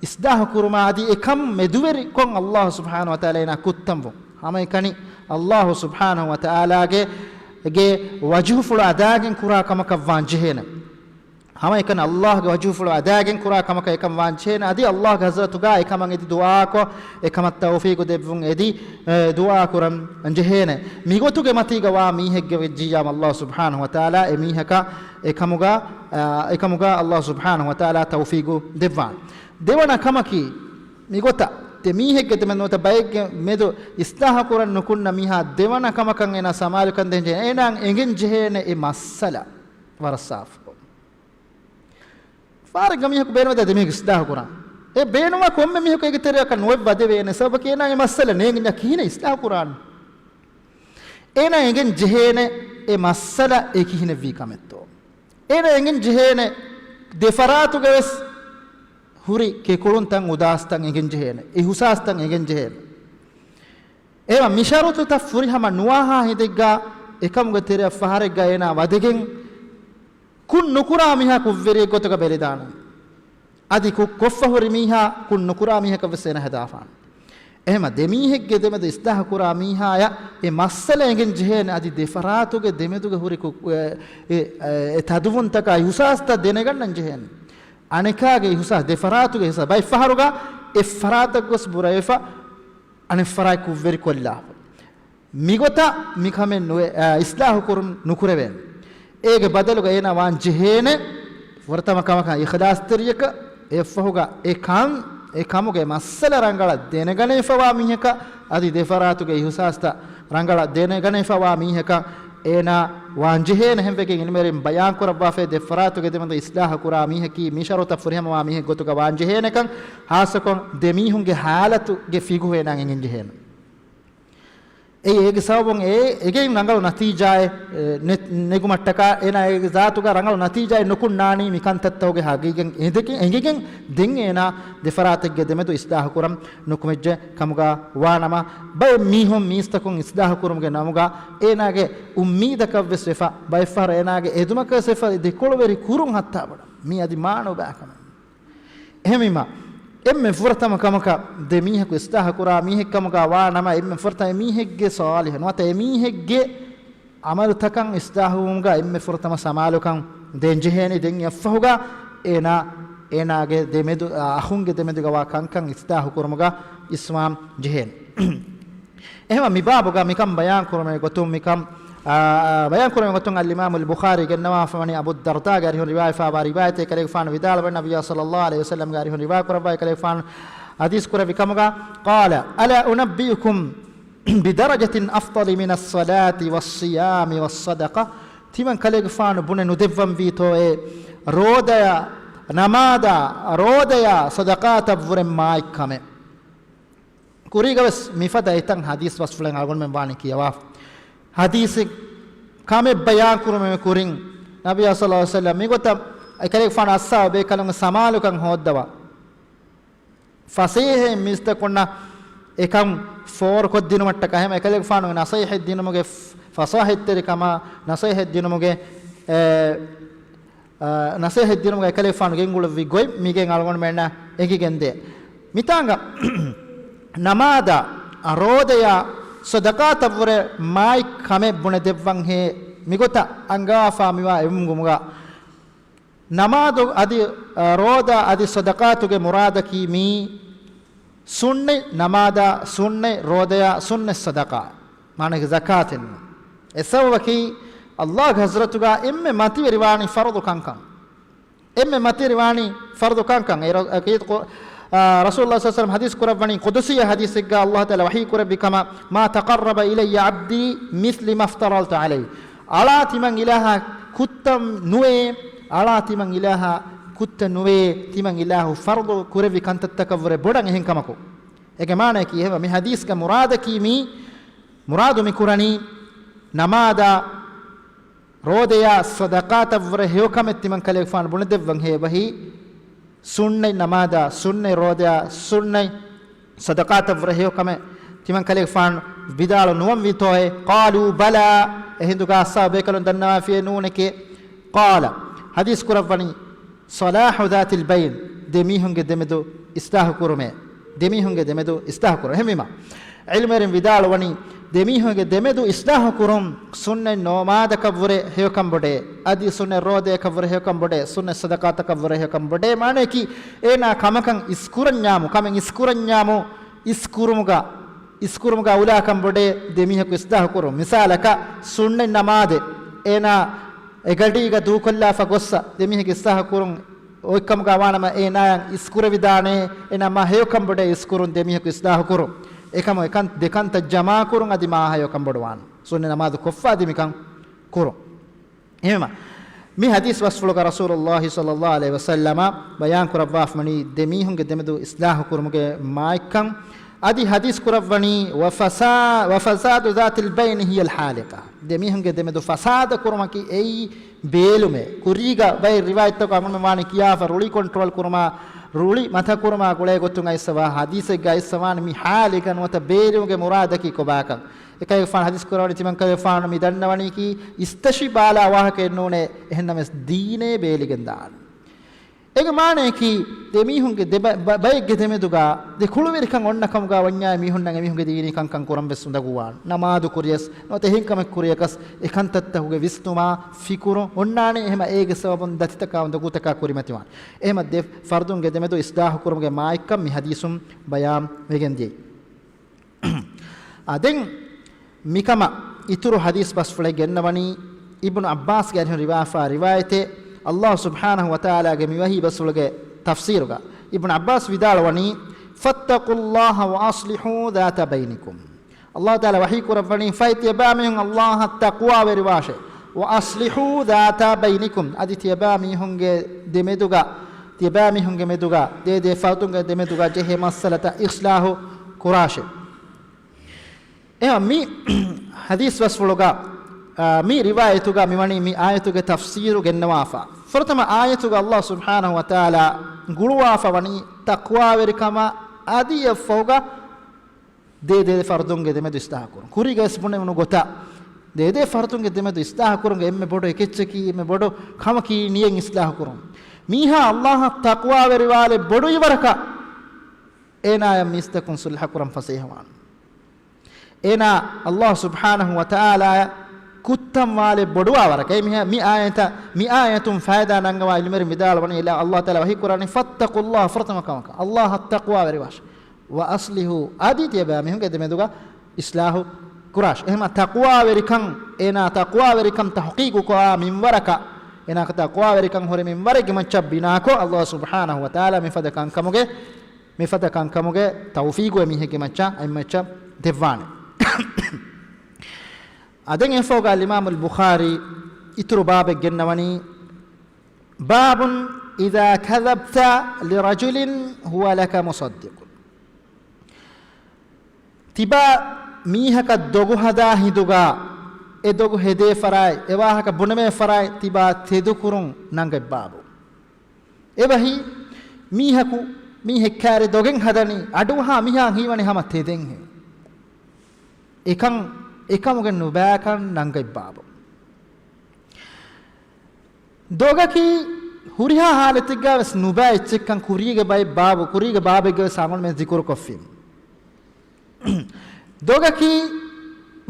އިސްލާހު ކުރުމާ އަދި އެކަން މެދުވެރިކޮށް ﷲ ސުބްޙާނަހޫ ވަތަޢާލާ އޭނާ ކުއްތަންވުން. ހަމައެކަނި ﷲ ސުބްޙާނަހޫ ވަތަޢާލާގެ، ގެ ވަޖުހުފުޅު އަދާގެން ކުރާ ކަމަކަށް ވާންޖެހޭނެ. ހަމައެކަނި ﷲގެ ވަޖުހުފުޅު އަދާގެން ކުރާ ކަމަކަށް އެކަން ވާންޖެހޭނެ. އަދި ﷲގެ ޙަޟްރަތުގަ އެކަމަށް އެދި ދުޢާކޮށް، އެކަމަށް ތައުފީޤު ދެއްވުން އެދި، އެ، ދުޢާ ކުރަން ޖެހޭނެ. މިގޮތުގެ މަތީގަ ވާ މީހެއްގެ ވެއްޖިއްޔާމަ ﷲ ސުބްޙާނަހޫ ވަތަޢާލާ އެމީހަކަށް އެކަމުގަ، އާ، އެކަމުގަ ﷲ ސުބްޙާނަހޫ ވަތަޢާލާ ތައުފީޤު ދެއްވާނެ. ދެވަނަ ކަމަކީ، މިގޮތަށް ދެ މީހެއްގެ ދެމެދު ނުވަތަ ބައެއްގެ މެދު އިސްލާހު ކުރަން ނުކުންނަ މީހާ ދެވަނަ ކަމަކަށް އޭނާ ސަމާލުކަން ދޭން ޖެހޭ. އޭނާއަށް އެނގެން ޖެހޭނެ އެ މައްސަލަ ވަރަށް ސާފުކޮށް. ފަހަރެއްގަ މީހަކު ބޭނުމެއް ދެ މީހަކު އިސްލާހު ކުރާން. އެ ބޭނުމާ ކޮންމެ މީހަކު އޭގެ ތެރެއަކަށް ނުވެއްވަދެވޭނެ. ސަބަބަކީ އޭނާގެ މައްސަލަ ނޭނގި ކިހިނެއް އިސްލާހު ކުރާން. އޭނާ އެނގެން ޖެހޭނެ އެ މައްސަލަ އެ ކިހިނެއްވީ ކަމެއްތޯ. އޭނާ އެނގެން ޖެހޭނެ ދެ ފަރާތުގަ ވެސް ހުރި ކެކުޅުންތައް އުދާސްތައް އެނގެން ޖެހޭނެ. އިހުސާސްތައް އެނގެން ޖެހޭނެ. އެހެން މި ޝަރުޠުތައް ފުރިހަމަ ނުވާހާ ހިނދެއްގަ އެކަމުގެ ތެރެއަށް ފަހަރެއްގަ އޭނާ ވަދެގެން ކުށް ނުކުރާ މީހާ ކުށްވެރިއެއް ގޮތުގަ ބެލިދާނެ. އަދި ކުށް ކޮށްފަ ހުރި މީހާ ކުށް ނުކުރާ މީހަކަށް ވެސް އޭނާ ހަދާފާނެ. އެހެމަ ދެ މީހެއްގެ ދެމެދު އިސްލާހު ކުރާ މީހާޔަށް އެ މައްސަލަ އެނގެން ޖެހޭނެ. އަދި ދެ ފަރާތުގެ ދެމެދުގަ ހުރި ކު-، އެ، އެ، އެ ތަދުވުންތަކާ އިހުސާސްތައް ދެނެގަންނަން ޖެހޭނެ. އަނެކާގެ އިހުސާސް، ދެ ފަރާތުގެ އިހުސާސް، ބައެއް ފަހަރުގަ އެއް ފަރާތަށް ގޮސް ބުރަވެފަ އަނެއް ފަރާތް ކުށްވެރި ކޮށްލާފަ. މިގޮތަށް މިކަމެއް ނުވެ-، އާ، އިސްލާހު ކުރުން ނުކުރެވޭނެ. އޭގެ ބަދަލުގަ އޭނާ ވާން ޖެހޭނެ، ފުރަތަމަ ކަމަކަށް އިޚްލާޞްތެރިޔަކަށް، އެއަށްފަހުގަ އެ ކަން، އެ ކަމުގެ މައްސަލަ ރަނގަޅަށް ދެނެގަނެފަވާ މީހަކަށް، އަދި ދެ ފަރާތުގެ އިހުސާސްތައް ރަނގަޅަށް ދެނެގަނެފަވާ މީހަކަށް އޭނާ ވާން ޖެހޭނެ. އެހެންވެގެން ޢިލްމުވެރިން ބަޔާން ކުރައްވާފައި ދެ ފަރާތުގެ ދެމެދު އިސްލާހު ކުރާ މީހަކީ މި ޝަރުޠަށް ފުރިހަމަވާ މީހެއް ގޮތުގަ ވާން ޖެހޭނެކަން، ޚާއްޞަކޮށް ދެ މީހުންގެ ޙާލަތުގެ ފިޤުހު އޭނާ އެނގެން ޖެހޭނެ. އެއީ އޭގެ ސަބަބުން އެ އެނގެން ރަނގަޅު ނަތީޖާއެއް، އެ، ނެ-، ނެގުމަށްޓަކާ އޭނާ އޭގެ ޒާތުގަ ރަނގަޅު ނަތީޖާއެއް ނުކުންނާނީ މި ކަންތައްތަކުގެ ހަގީގަތް އެނގިގެން، އެނގިގެން ދެން އޭނާ ދެ ފަރާތެއްގެ ދެމެދު އިސްލާހު ކުރަން ނުކުމެއްޖެ ކަމުގަ ވާނަމަ، ބައެއް މީހުން މީސްތަކުން އިސްލާހު ކުރުމުގެ ނަމުގަ އޭނާގެ އުއްމީދަކަށް ވެސް ވެފަ، ބައެއްފަހަރު އޭނާގެ އެދުމަކަށް ވެސް ވެފަ ދެކޮޅުވެރި ކުރުން ހައްތާ ބޮޑަށް. މީ އަދި މާނަ އޮބާ ކަމެއް. އެހެންވީމަ، އެންމެ ފުރަތަމަ ކަމަކަށް ދެ މީހަކު އިސްލާހު ކުރާ މީހެއް ކަމުގަ ވާ ނަމަ، އެންމެ ފުރަތަމަ އެ މީހެއްގެ ޞާލިޙު ނުވަތަ އެ މީހެއްގެ ޢަމަލުތަކަށް އިސްލާހުވުމުގަ އެންމެ ފުރަތަމަ ސަމާލުކަން ދޭން ޖެހޭނީ. ދެން އެއަށްފަހުގަ އޭނާ އޭނާގެ ދެމެދު، އަޚުންގެ ދެމެދުގަ ވާ ކަންކަން އިސްލާހު ކުރުމުގަ އިސްވާން ޖެހޭނެ. އެހެންވެ މި ބާބުގަ މިކަން ބަޔާން ކުރުމެއް ގޮތުން މިކަން، އާ، ބަޔާން ކުރުމެއް ގޮތުން އަލްއިމާމުލް ބުޚާރީ ގެންނަވާފަ ވަނީ އަބޫ ދަރްދާގެ އަރިހުން ރިވާވެފާވާ ރިވާޔަތެއް. ކަލޭގެފާނު ވިދާޅުވަނީ ނަބިއްޔާ ޞައްލައްލާހު ޢަލައިހި ވަސައްލަމްގެ އަރިހުން ރިވާ ކުރައްވާ ކަލޭގެފާނު ޙަދީޘް ކުރެއްވި ކަމުގަ، قال ألا أنبئكم بدرجة أفضل من الصلاة والصيام والصدقة؟ ތިމަން ކަލޭގެފާނު ބުނެ ނުދެއްވަންވީތޯއޭ ރޯދަޔާ، ނަމާދާ، ރޯދަޔާ، ޞަދަޤާތަށްވުރެ މާތް ކަމެއް. ކުރީގަވެސް މިފަދަ އެތަން ޙަދީޘް ބަސްފުޅެއް އަޅުގަނޑުމެން ވާނީ ކިޔަވާފަ. ޙަދީޘެއް ކަމެއް ބަޔާން ކުރުމެ ކުރިން ނަބިއްޔާ ޞައްލައްލާހު ޢަލައިހި ވަސައްލަމް މިގޮތަށް އެކަލޭގެފާނު އައްސާ ބޭކަލުންގެ ސަމާލުކަން ހޯއްދަވާ. ފަސޭހައިން މީސްތަކުންނަށް އެކަން ފޯރުކޮށްދިނުމަށްޓަކާ ހަމަ އެކަލޭގެފާނުގެ ނަޞޭޙަތް ދިނުމުގެ ފަ-، ފަޞާޙަތްތެރިކަމާ، ނަޞޭޙަތް ދިނުމުގެ، އެ، އަ، ނަޞޭޙަތް ދިނުމުގަ އެކަލޭގެފާނު ގެންގުޅުއްވި ގޮތް މިގެން އަޅުގަނޑުމެންނަށް އެނގިގެންދޭ. މިތާނގަ ނަމާދާ، ރޯދަޔާ، ޞަދަޤާތަށްވުރެ މާތް ކަމެއް ބުނެދެއްވަންހޭ މިގޮތަށް އަންގާފާ މިވާ އެވުމުގަ ނަމާދު އަދި، އަ، ރޯދާ އަދި ޞަދަޤާތުގެ މުރާދަކީ މީ ސުންނަތް ނަމާދާ، ސުންނަތް ރޯދަޔާ، ސުންނަތް ޞަދަޤާ، މާނައަކީ ޒަކާތެއް ނޫން. އެ ސަބަބަކީ ﷲގެ ޙަޟްރަތުގަ އެންމެ މަތިވެރިވާނީ ފަރުޟު ކަންކަން. އެންމެ މަތިވެރިވާނީ ފަރުޟު ކަންކަން. އެ ރަ-، އަ، ކީ-، އަ، ރަސޫލުﷲ ޞައްލަﷲު ޢަލައިހި ވަސައްލަމަ ޙަދީޘް ކުރައްވަނީ ޤުދުސީ ޙަދީޘެއްގަ ﷲ ތަޢާލާ ވަޙީ ކުރެއްވި ކަމަށް، "ما تقرب إلي عبدي بمثل ما افترضت عليه." އަޅާ ތިމަން އިލާހަށް ކުއްތަން ނުވޭ، އަޅާ ތިމަން އިލާހަށް ކުއްތަން ނުވޭ، ތިމަން އިލާހު ފަރުޟު ކުރެއްވި ކަންތައްތަކަށްވުރެ ބޮޑަށް އެހެން ކަމަކު. އޭގެ މާނައަކީ އެހެންވެ މި ޙަދީޘްގެ މުރާދަކީ މީ، މުރާދު މި ކުރަނީ ނަމާދާ، ރޯދަޔާ، ޞަދަޤާތަށްވުރެ ހެޔޮކަމެއް ތިމަން ކަލޭގެފާނު ބުނެދެއްވަން ހޭ ބަހީ، ސުންނަތް ނަމާދާ، ސުންނަތް ރޯދަޔާ، ސުންނަތް ޞަދަޤާތަށްވުރެ ހެޔޮކަމެއް ތިމަން ކަލޭގެފާނު ވިދާޅު ނުވަންވީތޯއޭ؟ قالوا بلى. އެހިނދުގަ އައްސާ ބޭކަލުން ދަންނަވާފިޔޭ ނޫނެކޭ. قال، ޙަދީޘް ކުރައްވަނީ، صلاح ذات البين، ދެމީހުންގެ ދެމެދު އިޞްލާޙު ކުރުމޭ. ދެމީހުންގެ ދެމެދު އިޞްލާޙު ކުރުން. އެހެންވީމަ، ޢިލްމުވެރިން ވިދާޅުވަނީ، ދެމީހުންގެ ދެމެދު އިޞްލާޙު ކުރުން ސުންނަތް ނަމާދަކަށްވުރެ ހެޔޮކަން ބޮޑޭ، އަދި ސުންނަތް ރޯދަޔަކަށްވުރެ ހެޔޮކަން ބޮޑޭ، ސުންނަތް ޞަދަޤާތަކަށްވުރެ ހެޔޮކަން ބޮޑޭ. މާނައަކީ، އޭނާ ކަމަކަށް އިސްކުރަންޏާމު، ކަމެއް އިސްކުރަންޏާމު، އިސްކުރުމުގަ، އިސްކުރުމުގަ އައުލާކަން ބޮޑޭ ދެމީހަކު އިޞްލާޙު ކުރުން. މިސާލަކަށް، ސުންނަތް ނަމާދެއް އޭނާ އެގަޑީގަ ދޫކޮށްލާފަ ގޮއްސަ ދެމީހަކު އިޞްލާޙު ކުރުން އޮތްކަމުގަ ވާނަމަ، އޭނާއަށް އިސްކުރެވިދާނޭ، އޭނާ މާ ހެޔޮކަން ބޮޑޭ އިސްކުރުން ދެމީހަކު އިޞްލާޙު ކުރުން. އެކަމު އެކަން، ދެކަންތައް ޖަމާކުރުން އަދި މާ ހެޔޮކަން ބޮޑުވާން. ސުންނަތް ނަމާދު ކޮށްފަ އަދި މިކަން ކުރުން. އެހެންވީމަ، މި ޙަދީޘް ބަސްފުޅުގަ ރަސޫލުﷲ ޞައްލަﷲު ޢަލައިހި ވަސައްލަމަ ބަޔާން ކުރައްވާފަ ވަނީ ދެމީހުންގެ ދެމެދު އިޞްލާޙު ކުރުމުގެ މާތްކަން. އަދި ޙަދީޘް ކުރައްވަނީ، وفسا-، وفساد ذات البين هي الحالقة. ދެމީހުންގެ ދެމެދު ފަސާދަ ކުރުމަކީ އެއީ ބޭލުމޭ. ކުރީގަ ބައެއް ރިވާޔަތްތަކުގަ އަޅުގަނޑުމެން ވާނީ ކިޔާފަ ރުޅި ކޮންޓްރޯލް ކުރުމާ، ރުޅި މަތަ ކުރުމާ ގުޅޭ ގޮތުން އައިސްފަވާ ޙަދީޘެއްގަ އައިސްފަވާނީ މި ޙާލިގަ ނުވަތަ ބޭލުމުގެ މުރާދަކީ ކޮބާކަން. އެކަލޭގެފާނު ޙަދީޘް ކުރައްވަނީ ތިމަން ކަލޭގެފާނު މި ދަންނަވަނީކީ އިސްތަށި ބާލާ ވާހަކައެއް ނޫނޭ، އެހެންނަމަވެސް ދީނޭ ބޭލިގެން ދާން. އޭގެ މާނައަކީ، ދެމީހުންގެ ދެ ބަ-، ބަ-، ބައެއްގެ ދެމެދުގަ ދެ ކުޅުވެރިކަން އޮންނަ ކަމުގަ ވަންޏާ މީހުންނަށް އެމީހުންގެ ދީނީ ކަންކަން ކުރަން ވެސް އުނދަގޫވާން. ނަމާދު ކުރިޔަސް، ނުވަތަ އެހެން ކަމެއް ކުރިޔަކަސް، އެ ކަންތައްތަކުގެ ވިސްނުމާ ފިކުރު އޮންނާނެ. އެހެމަ އޭގެ ސަބަބުން ދަތިތަކާ އުނދަގޫތަކާ ކުރިމަތިވާން. އެހެމަ ދެ ފަރުދުންގެ ދެމެދު އިސްލާހު ކުރުމުގެ މާތްކަން މި ޙަދީޘުން ބަޔާން ވެގެން ދިޔައީ. އާ، ދެން މިކަމަށް އިތުރު ޙަދީޘް ބަސްފުޅެއް ގެންނަވަނީ އިބްނު ޢައްބާސްގެ އަރިހުން ރިވާފާ ރިވާޔަތެއް، ﷲ ސުބްޙާނަހު ވަތަޢާލާގެ މި ވަޙީ ބަސްފުޅުގެ ތަފްސީރުގަ އިބްނު ޢައްބާސް ވިދާޅުވަނީ، فاتقوا الله وأصلحوا ذات بينكم. ﷲ ތަޢާލާ ވަޙީ ކުރައްވަނީ، ފަހެ ތިޔަބައިމީހުން ﷲ އަށް ތަޤްވާވެރިވާށޭ. وأصلحوا ذات بينكم. އަދި ތިޔަބައިމީހުންގެ ދެމެދުގަ، ތިޔަބައިމީހުންގެ މެދުގަ، ދޭ ދޭ ފަރުދުންގެ ދެމެދުގަ ޖެހޭ މައްސަލަތައް އިޞްލާޙު ކުރާށޭ. އެހެން މި ޙަދީޘް ބަސްފުޅުގަ، އާ، މި ރިވާޔަތުގަ މިވަނީ މި އާޔަތުގެ ތަފްސީރު ގެންނަވާފަ. ފުރަތަމަ އާޔަތުގަ ﷲ ސުބްޙާނަހު ވަތަޢާލާ ގުޅުވާފަ ވަނީ ތަޤްވާވެރިކަމަށް އަދި އެއަށްފަހުގަ ދޭ ދޭ ފަރުދުންގެ ދެމެދު އިޞްލާޙު ކުރުން. ކުރީގަވެސް ބުނެވުނު ގޮތަށް، ދޭ ދޭ ފަރުދުންގެ ދެމެދު އިޞްލާޙު ކުރުމުގެ އެންމެ ބޮޑު އެކެއްޗަކީ، އެންމެ ބޮޑު ކަމަކީ ނިޔަތް އިޞްލާޙު ކުރުން. މީހާ ﷲ އަށް ތަޤްވާވެރިވާލެއް ބޮޑު އިވަރަކަށް، އޭނާޔަށް މީސްތަކުން ޞުލްޙަ ކުރަން ފަސޭހަ ވާން. އޭނާ ﷲ ސުބްޙާނަހު ވަތަޢާލާޔަށް ކުއްތަން ވާލެއް ބޮޑުވާ ވަރަކަށް. އެ މިހާ-، މި އާޔަތަށް، މި އާޔަތުން ފައިދާ ނަންގަވާ އިލްމުވެރިން ވިދާޅުވަނީ، އެ ﷲ ތަޢާލާ ވަޙީ ކުރާނީ، فاتقوا الله، ފުރަތަމަ ކަމަކަށް ﷲ އަށް ތަޤްވާވެރިވާށޭ. وأصلحوا، އަދި ތިޔަބައިމީހުންގެ ދެމެދުގަ އިޞްލާޙު ކުރާށޭ. އެހެމަ ތަޤްވާވެރިކަން، އޭނާ ތަޤްވާވެރިކަން ތަޙްޤީޤުކޮށް އާ މިންވަރަކަށް، އޭނާ ތަޤްވާވެރިކަން ހުރި މިންވަރެއްގެ މައްޗަށް ބިނާކޮށް، ﷲ ސުބްޙާނަހޫ ވަތަޢާލާ މިފަދަ ކަންކަމުގެ، މިފަދަ ކަންކަމުގެ ތައުފީޤު އެމީހެއްގެ މައްޗަށް، އެއްމައްޗަށް ދެއްވާނެ. އާ، ދެން އެފޯގަ އަލްއިމާމު އަލްބުޚާރީ އިތުރު ބާބެއް ގެންނަވަނީ، باب إذا كذبت لرجل هو لك مصدق. ތިބާ މީހަކަށް ދޮގު ހަދާ ހިނދުގަ، އެ ދޮގު ހެދޭ ފަރާތް، އެ ވާހަކަ ބުނެވޭ ފަރާތް ތިބާ ތެދުކުރުން ނަންގަތް ބާބު. އެބަހީ، މީހަކު މީހެއް ކާރި ދޮގެއް ހަދަނީ، އަޑުއަހާ މީހާ ހީވަނީ ހަމަ ތެދެއްހެން. އެކަން، އެކަމުގެ ނުބައިކަން ނަންގަތް ބާބު. ދޮގަކީ ހުރިހާ ހާލަތެއްގަ ވެސް ނުބައި އެއްޗެއްކަން ކުރީގެ ބައެއް ބާބު، ކުރީގެ ބާބެއްގަ ވެސް އަޅުގަނޑުމެން ޒިކުރުކޮށްފިން. ދޮގަކީ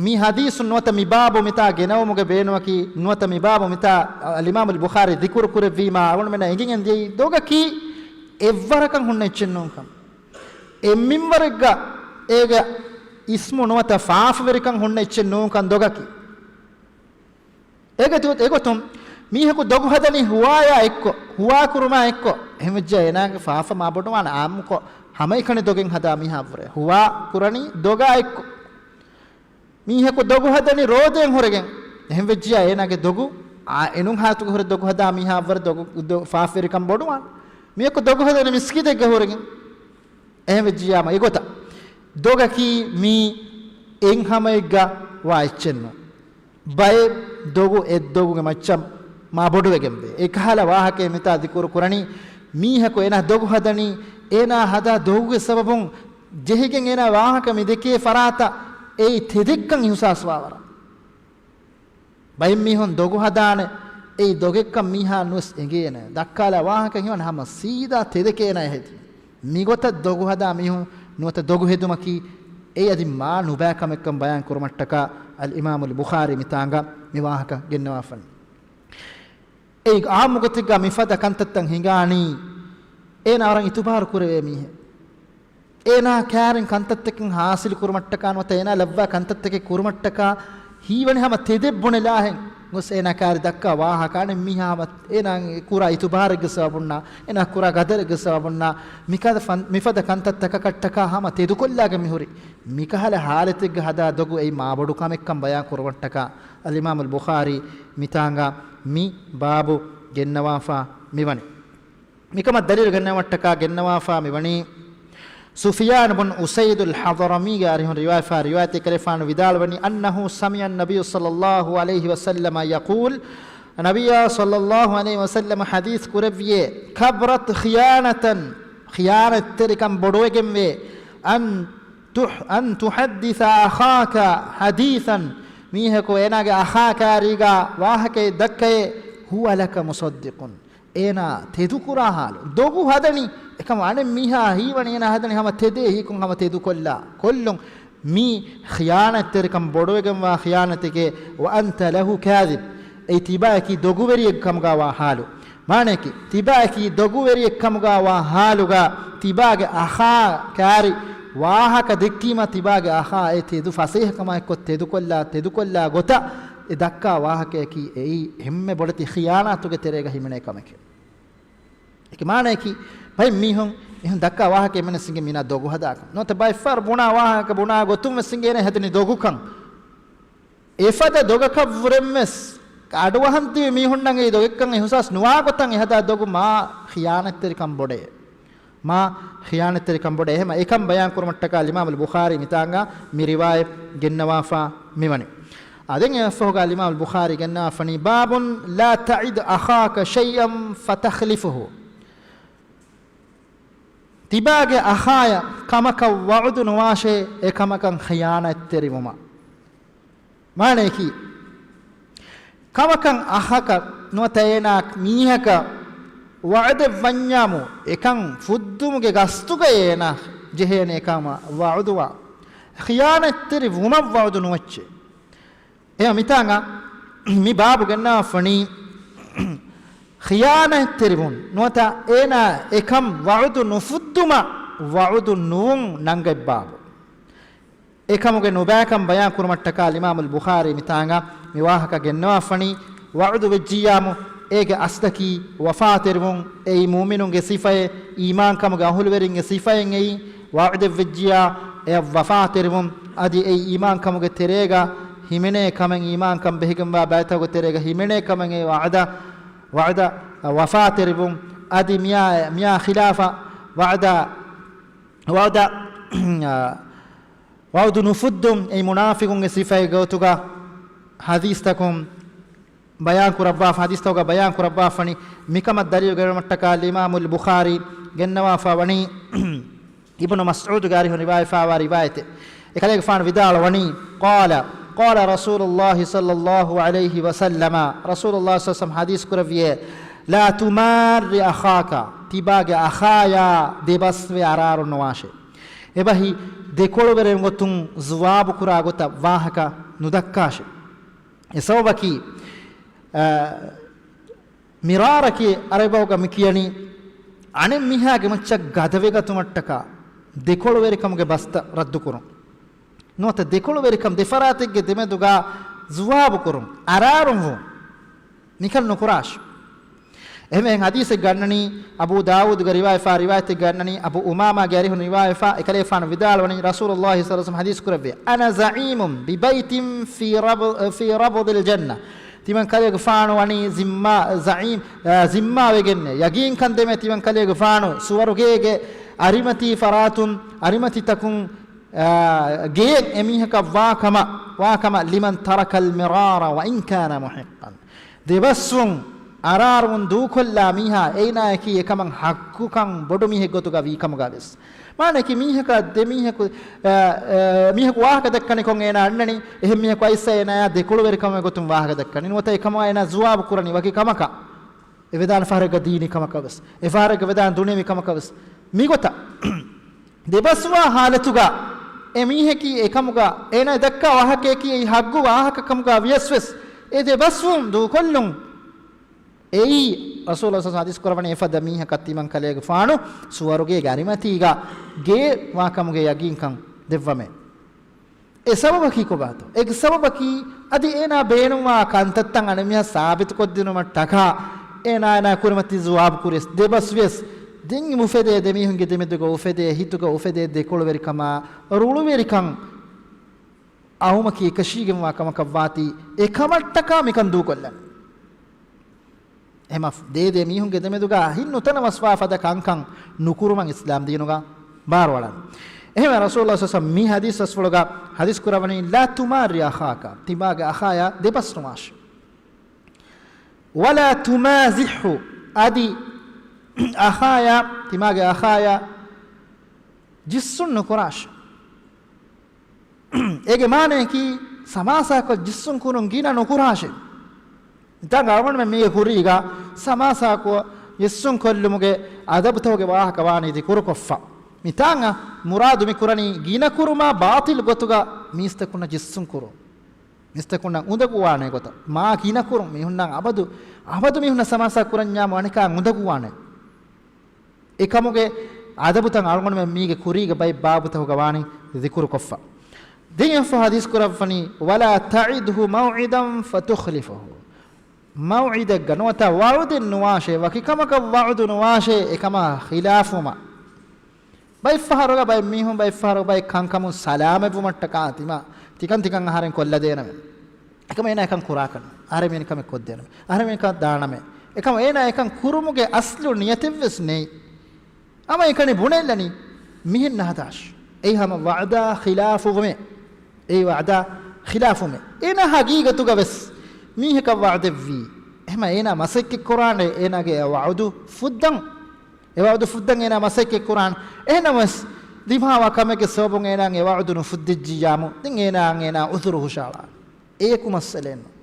މި ޙަދީޘުން ނުވަތަ މި ބާބު މިތާ ގެނައުމުގެ ބޭނުމަކީ، ނުވަތަ މި ބާބު މިތާ އަލްއިމާމު އަލްބުޚާރީ ޛިކުރު ކުރެއްވީމާ އަޅުގަނޑުމެންނަށް އެނގިގެން ދިޔައީ ދޮގަކީ އެއްވަރަކަށް ހުންނަ އެއްޗެއް ނޫންކަން. އެއްމިންވަރެއްގަ އޭގެ އިސްމު ނުވަތަ ފާފަވެރިކަން ހުންނަ އެއްޗެއް ނޫންކަން ދޮގަކީ. އެގޮތު-، އެގޮތުން މީހަކު ދޮގު ހަދަނީ ހުވާޔާ އެއްކޮށް، ހުވާ ކުރުމާ އެއްކޮށް. އެހެންވެއްޖެ އޭނާގެ ފާފަ މާ ބޮޑުވާނެ. އާއްމުކޮށް ހަމައެކަނި ދޮގެއް ހަދާ މީހާއަށްވުރެ ހުވާ ކުރަނީ ދޮގާ އެއްކޮށް. މީހަކު ދޮގު ހަދަނީ ރޯދައިން ހުރެގެން. އެހެންވެއްޖިޔާ އޭނާގެ ދޮގު އާ އެނޫން ހާލަތުގަ ހުރެ ދޮގު ހަދާ މީހާއަށްވުރެ ދޮގު، ދޮ-، ފާފަވެރިކަން ބޮޑުވާނެ. މީހަކު ދޮގު ހަދަނީ މިސްކިތެއްގަ ހުރެގެން. އެހެންވެއްޖިޔާމަ އެގޮތަށް ދޮގަކީ މީ އެއްހަމައެއްގަ ވާ އެއްޗެއްނު. ބައެއް ދޮގު އެއްދޮގުގެ މައްޗަށް މާ ބޮޑުވެގެންވޭ. އެކަހަލަ ވާހަކައެއް މިތާ ޛިކުރު ކުރަނީ، މީހަކު އޭނާ ދޮގު ހަދަނީ، އޭނާ ހަދާ ދޮގުގެ ސަބަބުން ޖެހިގެން އޭނާ ވާހަކަ މި ދެކޭ ފަރާތަށް އެއީ ތެދެއްކަން އިހުސާސްވާވަރަށް. ބައެއް މީހުން ދޮގު ހަދާނެ، އެއީ ދޮގެއްކަން މީހާ ނުވެސް އެނގޭނެ. ދައްކާލާ ވާހަކަ ހީވަނީ ހަމަ ސީދާ ތެދެކޭނާ ހެދީ. މިގޮތަށް ދޮގު ހަދާ މީހުން ނުވަތަ ދޮގު ހެދުމަކީ އެއީ އަދި މާ ނުބައި ކަމެއްކަން ބަޔާން ކުރުމަށްޓަކާ އަލްއިމާމު އަލްބުޚާރީ މިތާނގަ މި ވާހަކަ ގެންނަވާފަނީ. އެއީ އާއްމު ގޮތެއްގަ މިފަދަ ކަންތައްތައް ހިނގާނީ އޭނާ ވަރަށް އިތުބާރު ކުރެވޭ މީހެއް. އޭނާ ކާރިން ކަންތައްތަކެއް ހާސިލު ކުރުމަށްޓަކާ ނުވަތަ އޭނާ ލައްވާ ކަންތައްތަކެއް ކުރުމަށްޓަކާ ހީވަނީ ހަމަ ތެދެއް ބުނެލާހެން ގޮސް އޭނާ ކާރި ދައްކާ ވާހަކަ އަނެއް މީހާ ހަމަ އޭނާ ކުރާ އިތުބާރެއްގެ ސަބަބުންނާ، އޭނާ ކުރާ ގަދަރެއްގެ ސަބަބުންނާ މިކަދަ ފަން-، މިފަދަ ކަންތައްތަކަކަށްޓަކާ ހަމަ ތެދުކޮށްލާގެން މިހުރީ. މިކަހަލަ ހާލަތެއްގަ ހަދާ ދޮގު އެއީ މާބޮޑު ކަމެއްކަން ބަޔާން ކުރުމަށްޓަކާ އަލްއިމާމު އަލްބުޚާރީ މިތާނގަ މި ބާބު ގެންނަވާފާ މިވަނީ. މިކަމަށް ދަލީލު ގެންނަވަމަށްޓަކާ ގެންނަވާފާ މިވަނީ، ސުފިޔާނު ބުން އުސައިދު އަލް ޙަޟްރަމީގެ އަރިހުން ރިވާޔަތްފާ ރިވާޔަތެއް ކަލޭފާނު ވިދާޅުވަނީ، أنه سمع النبي صلى الله عليه وسلم يقول، ނަބިއްޔާ ޞައްލައްލާހު ޢަލައިހި ވަސައްލަމަ ޙަދީޘް ކުރެއްވިޔޭ، كبرت خيانة، ޚިޔާނަތްތެރިކަން ބޮޑުވެގެންވޭ، أن تح-، أن تحدث أخاك حديثا، މީހަކު އޭނާގެ އަޚާ ކާރީގަ ވާހަކައެއް ދައްކައޭ، هو لك مصدق، އޭނާ ތެދުކުރާ ހާލު. ދޮގު ހަދަނީ، އެކަމަ އަނެއް މީހާ ހީވަނީ އޭނާ ހަދަނީ ހަމަ ތެދޭ ހީކޮށް ހަމަ ތެދުކޮށްލާ ކޮށްލުން. މީ ޚިޔާނަތްތެރިކަން ބޮޑުވެގެންވާ ޚިޔާނަތެކޭ، وأنت له كاذب، އެއީ ތިބާއަކީ ދޮގުވެރިއެއް ކަމުގަ ވާ ހާލު. މާނައަކީ، ތިބާއަކީ ދޮގުވެރިއެއް ކަމުގަ ވާ ހާލުގަ، ތިބާގެ އަޚާ ކާރި ވާހަކަ ދެއްކީމަ، ތިބާގެ އަޚާ އެ ތެދު ފަސޭހަކަމާ އެއްކޮށް ތެދުކޮށްލާ، ތެދުކޮށްލާ ގޮތަށް އެ ދައްކާ ވާހަކަޔަކީ އެއީ އެންމެ ބޮޑެތި ޚިޔާނާތުގެ ތެރޭގަ ހިމެނޭ ކަމެކޭ. އޭގެ މާނައަކީ، ބައެއް މީހުން އެހެން ދައްކާ ވާހަކަ އެންމެން ސިނގެ މީނާ ދޮގު ހަދާކަން. ނުވަތަ ބައެއްފަހަރު ބުނާ ވާހަކަ ބުނާ ގޮތުން ވެސް ސިނގޭނެ ހެދެނީ ދޮގުކަން. އެފަދަ ދޮގަކަށްވުރެން ވެސް އަޑުއަހަން ދިޔު މީހުންނަށް އެ ދޮގެއްކަން އިހުސާސް ނުވާ ގޮތަށް އެ ހަދާ ދޮގު މާ ޚިޔާނަތްތެރިކަން ބޮޑޭ. މާ ޚިޔާނަތްތެރިކަން ބޮޑޭ. އެހެމަ އެކަން ބަޔާން ކުރުމަށްޓަކާ އަލްއިމާމު އަލްބުޚާރީ މިތާނގަ މި ރިވާޔަތް ގެންނަވާފާ މިވަނީ. އާ، ދެން އެއަށްފަހުގަ އަލްއިމާމު އަލްބުޚާރީ ގެންނަވާފަނީ، باب لا تعد أخاك شيئا فتخلفه. ތިބާގެ އަޚާޔަށް ކަމަކަށް ވަޢުދު ނުވާށޭ، އެ ކަމަކަށް ޚިޔާނަތްތެރިވުމަށް. މާނައަކީ، ކަމަކަށް އަޚަކަށް ނުވަތަ އޭނާ މީހަކަށް ވަޢުދެއް ވަންޏާމު، އެކަން ފުއްދުމުގެ ގަސްތުގައި އޭނާ ޖެހޭނެ އެކަމަށް ވަޢުދުވާ، ޚިޔާނަތްތެރި ވުމަށް ވަޢުދު ނުވައްޗޭ. އެހެން މިތާނގަ މި ބާބު ގެންނާފަނީ ޚިޔާނަތްތެރިވުން ނުވަތަ އޭނާ އެކަން ވަޢުދު ނުފުއްދުމަށް ވަޢުދު ނުވުން ނަންގަތް ބާބު. އެކަމުގެ ނުބައިކަން ބަޔާން ކުރުމަށްޓަކާ އިމާމުލް ބުޚާރީ މިތާނގަ މި ވާހަކަ ގެންނަވާފަނީ، ވަޢުދު ވެއްޖިއްޔާމު އޭގެ އަސްލަކީ ވަފާތެރިވުން. އެއީ މުއުމިނުންގެ ސިފައެއް، އީމާންކަމުގެ އަހުލުވެރިންގެ ސިފައެއް އެއީ، ވަޢުދެއް ވެއްޖިއްޔާ އެއަށް ވަފާތެރިވުން. އަދި އެއީ އީމާންކަމުގެ ތެރޭގަ ހިމެނޭ ކަމެއް، އީމާންކަން ބެހިގެންވާ ބައިތަކުގެ ތެރޭގަ ހިމެނޭ ކަމެއް އެ ވަޢުދަށް، ވަޢުދަށް ވަފާތެރިވުން. އަދި މިއާ، މިއާ ޚިލާފަށް ވަޢުދަށް، ވަޢުދަށް، ވަޢުދު ނުފުއްދުން އެއީ މުނާފިޤުންގެ ސިފައެއް ގޮތުގަ ޙަދީޘްތަކުން ބަޔާން ކުރައްވާ، ޙަދީޘްތަކުގަ ބަޔާން ކުރައްވާފަނީ. މިކަމަށް ދަލީލު ގެނެވުމަށްޓަކާ އިމާމުލް ބުޚާރީ ގެންނަވާފަ ވަނީ އިބްނު މަސްޢޫދުގެ އަރިހުން ރިވާޔަތްވާ ރިވާޔަތެއް. އެކަލޭގެފާނު ވިދާޅުވަނީ، قال، قال رسول الله صلى الله عليه وسلم، ރަސޫލުﷲ ޞައްލަﷲު ޢަލައިހި ވަސައްލަމަ ޙަދީޘް ކުރެއްވިއޭ، لا تمار أخاك، ތިބާގެ އަޚާޔާ ދެބަސްވެ އަރާރުން ނުވާށޭ. އެބަހީ ދެކޮޅުވެރިން ގޮތުން ޒުވާބު ކުރާ ގޮތަށް ވާހަކަ ނުދައްކާށޭ. އެ ސަބަބަކީ، އަ، މިރާރަކީ ޢަރަބިބަހުގަ މި ކިޔަނީ އަނެއް މީހާގެ މައްޗަށް ގަދަވެގަތުމަށްޓަކާ ދެކޮޅުވެރިކަމުގެ ބަސްތައް ރައްދުކުރުން. ނުވަތަ ދެކޮޅުވެރިކަން ދެފަރާތެއްގެ ދެމެދުގަ ޒުވާބު ކުރުން، އަރާރުން ވުން. މިކަން ނުކުރާށި. އެހެންވެ ޙަދީޘެއް ގަންނަނީ އަބޫ ދާވޫދުގެ ރިވާޔަތްފާ، ރިވާޔަތެއް ގަންނަނީ އަބޫ އުމާމާގެ އަރިހުން ރިވާޔަތްފާ، އެކަލޭފާނު ވިދާޅުވަނީ ރަސޫލުﷲ ޞައްލަﷲު ޢަލައިހި ވަސައްލަމަ ޙަދީޘް ކުރެއްވި، أنا زعيم ببيت في رب، في ربض الجنة. ތިމަން ކަލޭގެފާނު ވަނީ ޒިންމާ، ޒަޢީމް، އާ، ޒިންމާވެގެންނޭ، ޔަގީންކަން ދެމޭ ތިމަން ކަލޭގެފާނު ސުވަރުގޭގެ އަރިމަތީ ފަރާތުން، އަރިމަތިތަކުން، އާ، ގެއެއް އެމީހަކަށް ވާކަމަށް، ވާކަމަށް، لمن ترك المرار وإن كان محقا. ދެބަސްވުން އަރާރުވުން ދޫކޮށްލާ މީހާ އޭނާއަކީ އެކަމަށް ޙައްޤުކަން ބޮޑު މީހެއް ގޮތުގަ ވީ ކަމުގަ ވެސް. މާނައަކީ މީހަކަށް ދެ މީހަކު، އަ، އަ، މީހަކު ވާހަކަ ދައްކަނިކޮށް އޭނާ އަންނަނީ، އެހެން މީހަކު އައިސް އޭނާޔާ ދެކޮޅުވެރިކަމުގެ ގޮތުން ވާހަކަ ދައްކަނީ. ނުވަތަ އެކަމާ އޭނާ ޒުވާބު ކުރަނީ ވަކި ކަމަކަށް. އެ ވެދާނެ ފަހަރެއްގަ ދީނީ ކަމަކަށް ވެސް، އެ ފަހަރެއްގަ ވެދާނެ ދުނިޔެވި ކަމަކަށް ވެސް. މިގޮތަށް ދެބަސްވާ ޙާލަތުގަ އެ މީހަކީ އެކަމުގަ އޭނާ ދައްކާ ވާހަކަޔަކީ އެއީ ޙައްޤު ވާހަކަ ކަމުގަ ވިޔަސް ވެސް، އެ ދެބަސްވުން ދޫކޮށްލުން އެއީ ރަސޫލުﷲ ޙަދީޘް ކުރައްވަނީ އެފަދަ މީހަކަށް ތިމަން ކަލޭގެފާނު ސުވަރުގޭގެ އަރިމަތީގަ ގެއެއް ވާކަމުގެ ޔަގީންކަން ދެއްވަމޭ. އެ ސަބަބަކީ ކޮބާތޯ؟ އޭގެ ސަބަބަކީ އަދި އޭނާ ބޭނުންވާ ކަންތައްތައް އަނެއް މީހާ ސާބިތުކޮށްދިނުމަށްޓަކާ އޭނާ، އޭނާ ކުރިމަތި ޒުވާބު ކުރިޔަސް ދެބަސްވިޔަސް ދެން އުފެދޭ ދެމީހުންގެ ދެމެދުގަ އުފެދޭ ހިތުގަ އުފެދޭ ދެކޮޅުވެރިކަމާ ރުޅުވެރިކަން އައުމަކީ އެކަށީގެންވާ ކަމަކަށްވާތީ އެކަމަށްޓަކާ މިކަން ދޫކޮށްލަން. އެހެމަ ދޭ ދޭ މީހުންގެ ދެމެދުގަ ހިތް ނުތަނަވަސްވާ ފަދަ ކަންކަން ނުކުރުމަށް އިސްލާމް ދީނުގަ ބާރުއަޅަން. އެހެމަ ރަސޫލުﷲ ޞައްލަﷲު ޢަލައިހި ވަސައްލަމަ މި ޙަދީޘް ރަސްފުޅުގަ ޙަދީޘް ކުރައްވަނީ، لا تمار أخاك، ތިބާގެ އަޚާޔާ ދެބަސްނުވާށި. ولا تمازحه، އަދި އަޚާޔާ، ތިމާގެ އަޚާޔާ ޖިއްސުން ނުކުރާށި. އޭގެ މާނަޔަކީ ސަމާސާކޮށް ޖިއްސުން ކުރުން ގިނަ ނުކުރާށޭ. މިތާނގަ އަޅުގަނޑުމެން މީގެ ކުރީގަ ސަމާސާކޮށް ޖިއްސުން ކޮށްލުމުގެ އަދަބުތަކުގެ ވާހަކަ ވާނީ ދިކުރުކޮށްފަ. މިތާނގަ މުރާދު މި ކުރަނީ ގިނަ ކުރުމާ ބާޠިލް ގޮތުގަ މީސްތަކުންނަށް ޖިއްސުން ކުރުން. މީސްތަކުންނަށް އުނދަގޫވާނޭ ގޮތަށް. މާ ގިނަ ކުރުން މީހުންނަށް އަބަދު، އަބަދު މީހުންނަށް ސަމާސާ ކުރަންޏާމު އަނެކާ އުނދަގޫވާނޭ. އެކަމުގެ އަދަބުތައް އަޅުގަނޑުމެން މީގެ ކުރީގެ ބައެއް ބާބުތަކުގަ ވާނީ ޛިކުރު ކޮށްފަ. ދެން އެއަށްފަހު ޙަދީޘް ކުރައްވަނީ، ولا تعده موعدا فتخلفه. މައުޢިދެއްގަ ނުވަތަ ވަޢުދެއް ނުވާށޭ، ވަކި ކަމަކަށް ވަޢުދު ނުވާށޭ، އެކަމާ ޚިލާފުވުމަށް. ބައެއްފަހަރުގަ ބައެއް މީހުން ބައެއްފަހަރު ބައެއް ކަންކަމުން ސަލާމަތްވުމަށްޓަކާ ތިމާ ތިކަން ތިކަން އަހަރެން ކޮށްލަދޭނަމޭ. އެކަމަ އޭނާ އެކަން ކުރާކަށް ނޫން. އަހަރެން މިނިކަމެއް ކޮށްދޭނަމޭ. އަހަރެން މިނިކަން ދާނަމޭ. އެކަމަ އޭނާ އެކަން ކުރުމުގެ އަސްލު ނިޔަތެއްވެސް ނެތް. އަމަ އެކަނި ބުނެލަނީ މިހެން ނަހަދާށި. އެއީ ހަމަ ވަޢުދާ ޚިލާފުވުމޭ. އެއީ ވަޢުދާ ޚިލާފުވުމޭ. އޭނާ ހަގީގަތުގަ ވެސް މީހަކަށް ވަޢުދެއްވީ. އެހެމަ އޭނާ މަސައްކަތް ކުރާނެ އޭނާގެ އެ ވަޢުދު ފުއްދަން. އެ ވަޢުދު ފުއްދަން އޭނާ މަސައްކަތް ކުރާނެ. އެހެނަމަސް ދިމާވާ ކަމެއްގެ ސަބަބުން އޭނާއަށް އެ ވަޢުދު ނުފުއްދެއްޖިއްޔާމު، ދެން އޭނާއަށް އޭނާ ޢުޛުރު ހުށައަޅާނެ. އެޔަކު މައްސަލައެއް ނޫން.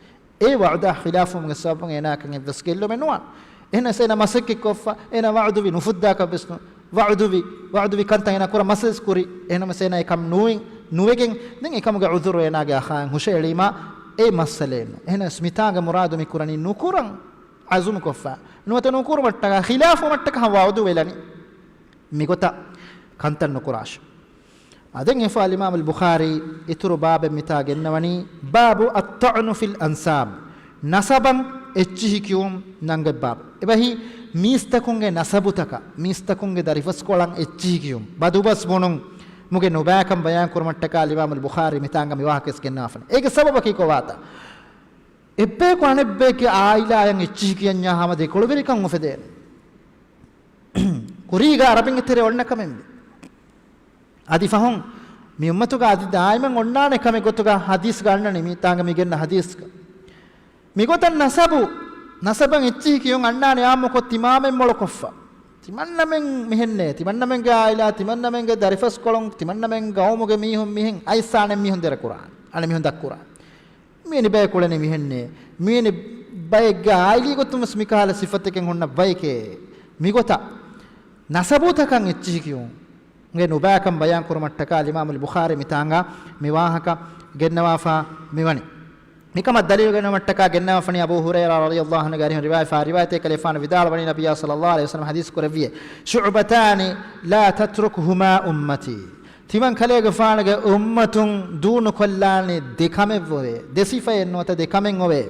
އެ ވަޢުދާ ޚިލާފުވުމުގެ ސަބަބުން އޭނާއަކަށް އެއްވެސް ގެއްލުމެއް ނުވާނެ. އެހެނަސް އޭނާ މަސައްކަތްކޮށްފަ، އޭނާ ވަޢުދުވި ނުފުއްދާކަށްވެސް ނު، ވަޢުދުވި، ވަޢުދުވި ކަންތައް އޭނާ ކުރަން މަސައްކަތް ކުރި. އެހެނަމަސް އޭނާ އެކަން ނުވި، ނުވެގެން ދެން އެކަމުގެ ޢުޛުރު އޭނާގެ އަޚާއިން ހުށައެޅީމާ، އެ މައްސަލައެއް ނޫން. އެހެނަސް މިތާގަ މުރާދު މި ކުރަނީ ނުކުރަން އަޒުމުކޮށްފަ. ނުވަތަ ނުކުރުމަށްޓަކާ ޚިލާފުވުމަށްޓަކާ ވަޢުދު ވެލަނީ. މިގޮތަށް ކަންތައް ނުކުރާށި. އާދެން އެފަ އަލްއިމާމު އަލްބުޚާރީ އިތުރު ބާބެއް މިތާ ގެންނަވަނީ، باب الطعن في الأنساب، ނަސަބަށް އެއްޗިހި ކިޔުން ނަންގަތް ބާބު. އެބަހީ މީސްތަކުންގެ ނަސަބުތަކަށް، މީސްތަކުންގެ ދަރިފަސްކޮޅަށް އެއްޗިހި ކިޔުން، ބަދުބަސް ބުނުން، މުގެ ނުބައިކަން ބަޔާން ކުރުމަށްޓަކާ އަލްއިމާމު އަލްބުޚާރީ މިތާނގަ މި ވާހަކަ ވެސް ގެންނަވާފަނެ. އޭގެ ސަބަބަކީ ކޮބާތަ؟ އެއްބަޔަކު އަނެއްބަޔެއްގެ ޢާއިލާއަށް އެއްޗިހި ކިޔަންޏާ ހަމަ ދެކޮޅުވެރިކަން އުފެދޭނެ. ކުރީގަ ޢަރަބިންގެ ތެރޭ އޮންނަ ކަމެއް މި. އަދި ފަހުން މި އުއްމަތުގަ އަދި ދާއިމަށް އޮންނާނެ ކަމެއް ގޮތުގަ ޙަދީޘްގަ އަންނަނީ މި ތާނގަ މި ގެންނަ ޙަދީޘްގަ. މިގޮތަށް ނަސަބު، ނަސަބަށް އެއްޗިހި ކިޔުން އަންނާނެ ޢާއްމުކޮށް ތިމާމެން މޮޅުކޮށްފަ. ތިމަންނަމެން މިހެންނޭ، ތިމަންނަމެންގެ ޢާއިލާ، ތިމަންނަމެންގެ ދަރިފަސްކޮޅުން، ތިމަންނަމެން ގައުމުގެ މީހުން މިހެން އައިސް އަނެއް މީހުން ދެރަކުރާނެ، އަނެއް މީހުން ދައްކުރާނެ. މިވެނި ބަޔަކު އުޅެނީ މިހެންނޭ. މިވެނި ބައެއްގެ ޢާއިލީ ގޮތުން ވެސް މިކަހަލަ ސިފަތަކެއް ހުންނަ ބަޔެކޭ. މިގޮތަށް ނަސަބުތަކަށް އެއްޗިހި ކިޔުން ގެ ނުބައިކަން ބަޔާން ކުރުމަށްޓަކާ އަލްއިމާމު އަލްބުޚާރީ މިތާނގަ މި ވާހަކަ ގެންނަވާފަ މިވަނީ. މިކަމަށް ދަލީލު ގެންނުމަށްޓަކާ ގެންނަވާފަނީ އަބޫ ހުރައިރާ ރަޟިޔަﷲ ޢަންހުގެ އަރިހުން ރިވާޔަތް ފާ ރިވާޔަތެއް ކަލޭފާނު ވިދާޅުވަނީ ނަބިއްޔާ ޞައްލަﷲ ޢަލައިހި ވަސައްލަމަ ޙަދީޘް ކުރެއްވިއޭ، شعبتان لا تتركهما أمتي. ތިމަން ކަލޭގެފާނުގެ އުއްމަތުން ދޫނުކޮށްލާނެ ދެ ކަމެއްވެވޭ، ދެ ސިފައެއް ނުވަތަ ދެ ކަމެއް އޮވޭ.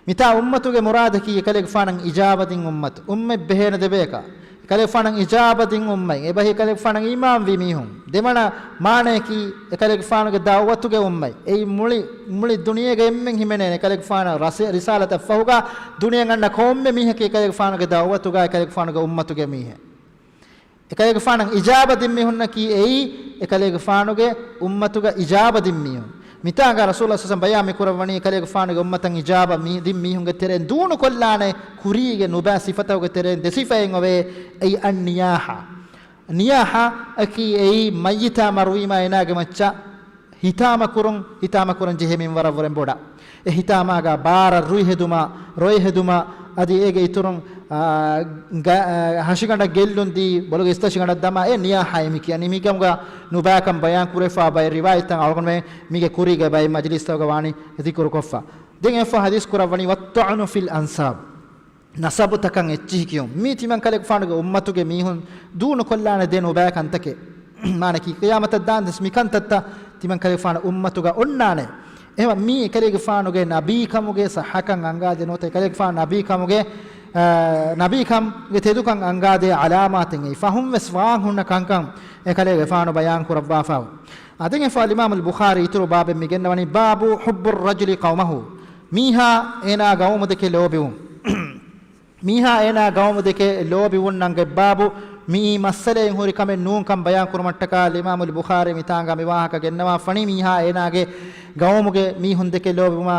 މިތާ އުއްމަތުގެ މުރާދަކީ އެކަލޭގެފާނަށް އިޖާބަދިން އުއްމަތު. އުއްމަތް ބެހޭނެ ދެބޭކަށް. އެކަލޭގެފާނަށް އިޖާބަދިން އުއްމަތް. އެބަހީ އެކަލޭގެފާނަށް އީމާންވި މީހުން. ދެވަނަ މާނަޔަކީ އެކަލޭގެފާނުގެ ދަޢުވަތުގެ އުއްމަތް. އެއީ މުޅި، މުޅި ދުނިޔޭގަ އެންމެން ހިމެނޭނެ އެކަލޭގެފާނަށް ރަސެ-، ރިސާލަތަށް ފަހުގަ ދުނިޔެ އަންނަ ކޮންމެ މީހަކީ އެކަލޭގެފާނުގެ ދަޢުވަތުގަ އެކަލޭގެފާނުގެ އުއްމަތުގެ މީހެއް. އެކަލޭގެފާނަށް އިޖާބަ ދިން މީހުންނަކީ އެއީ، އެކަލޭގެފާނުގެ އުއްމަތުގަ އިޖާބަ ދިން މީހުން. މިތާގަ ރަސޫލާ ޞައްލަﷲ ޢަލައިހި ވަސައްލަމަ ބަޔާން މި ކުރައްވަނީ، އެކަލޭގެފާނުގެ އުއްމަތަށް އިޖާބަ މީ-، ދިން މީހުންގެ ތެރެއިން ދޫނުކޮށްލާނެ ކުރީގެ ނުބައި ސިފަތަކުގެ ތެރެއިން ދެ ސިފައެއް އޮވޭ. އެއީ އައްނިޔާޙާ. ނިޔާޙާ އަކީ އެއީ މައްޔިތާ މަރުވީމާ އޭނާގެ މައްޗަށް ހިތާމަ ކުރުން، ހިތާމަ ކުރަން ޖެހޭ މިންވަރަށް ވުރެން ބޮޑަށް. އެ ހިތާމާގަ ބާރަށް ރުއި ހެދުމަށް، ރޮއެ ހެދުމަށް، އަދި އޭގެ އިތުރުން، އާ، ގަ-، އާ، ހަށިގަނޑަށް ގެއްލުން ދީ، ބޮލުގެ އިސްތަށިގަނޑަށް ދަމާ، އެ ނިޔާޙާއޭ މި ކިޔަނީ. މިކަމުގަ ނުބައިކަން ބަޔާން ކުރެފާ ބައެއް ރިވާޔަތްތައް އަޅުގަނޑުމެން މީގެ ކުރީގެ ބައެއް މަޖިލީސްތަކުގަ ވާނީ ޛިކުރުކޮށްފަ. ދެން އެފަ ޙަދީޘް ކުރައްވަނީ، والطعن في الأنساب. ނަސަބުތަކަށް އެއްޗިހި ކިޔުން. މީ ތިމަން ކަލޭގެފާނުގެ އުއްމަތުގެ މީހުން ދޫނުކޮށްލާނެ ދެ ނުބައި ކަންތަކެއް. މާނަކީ ޤިޔާމަތަށް ދާން ދެސް މިކަންތައްތައް ތިމަން ކަލޭގެފާނު އުއްމަތުގަ އޮންނާނެ. އެހެން މީ އެކަލޭގެފާނުގެ ނަބީކަމުގެ ޞައްޙަކަން އަންގާދޭ ނުވަތަ އެކަލޭގެފާނު ނަބީކަމުގެ، އާ، ނަބީކަމުގެ ތެދުކަން އަންގާދޭ ޢަލާމާތެއް އެއީ. ފަހުން ވެސް ވާން ހުންނަ ކަންކަން އެކަލޭގެފާނު ބަޔާން ކުރައްވާފަ. އަދި އެފަ އަލްއިމާމު އަލްބުޚާރީ އިތުރު ބާބެއް މި ގެންނަވަނީ، باب حب الرجل قومه. މީހާ އޭނާ ގައުމު ދެކެ ލޯބިވުން. މީހާ އޭނާ ގައުމު ދެކެ ލޯބިވުން ނަންގަތް ބާބު. މިއީ މައްސަލައެއް ހުރި ކަމެއް ނޫން ކަން ބަޔާން ކުރުމަށްޓަކާ އަލްއިމާމު އަލްބުޚާރީ މިތާނގަ މި ވާހަކަ ގެންނަވާފަނީ. މީހާ އޭނާގެ ގައުމުގެ މީހުން ދެކެ ލޯބިވުމާ،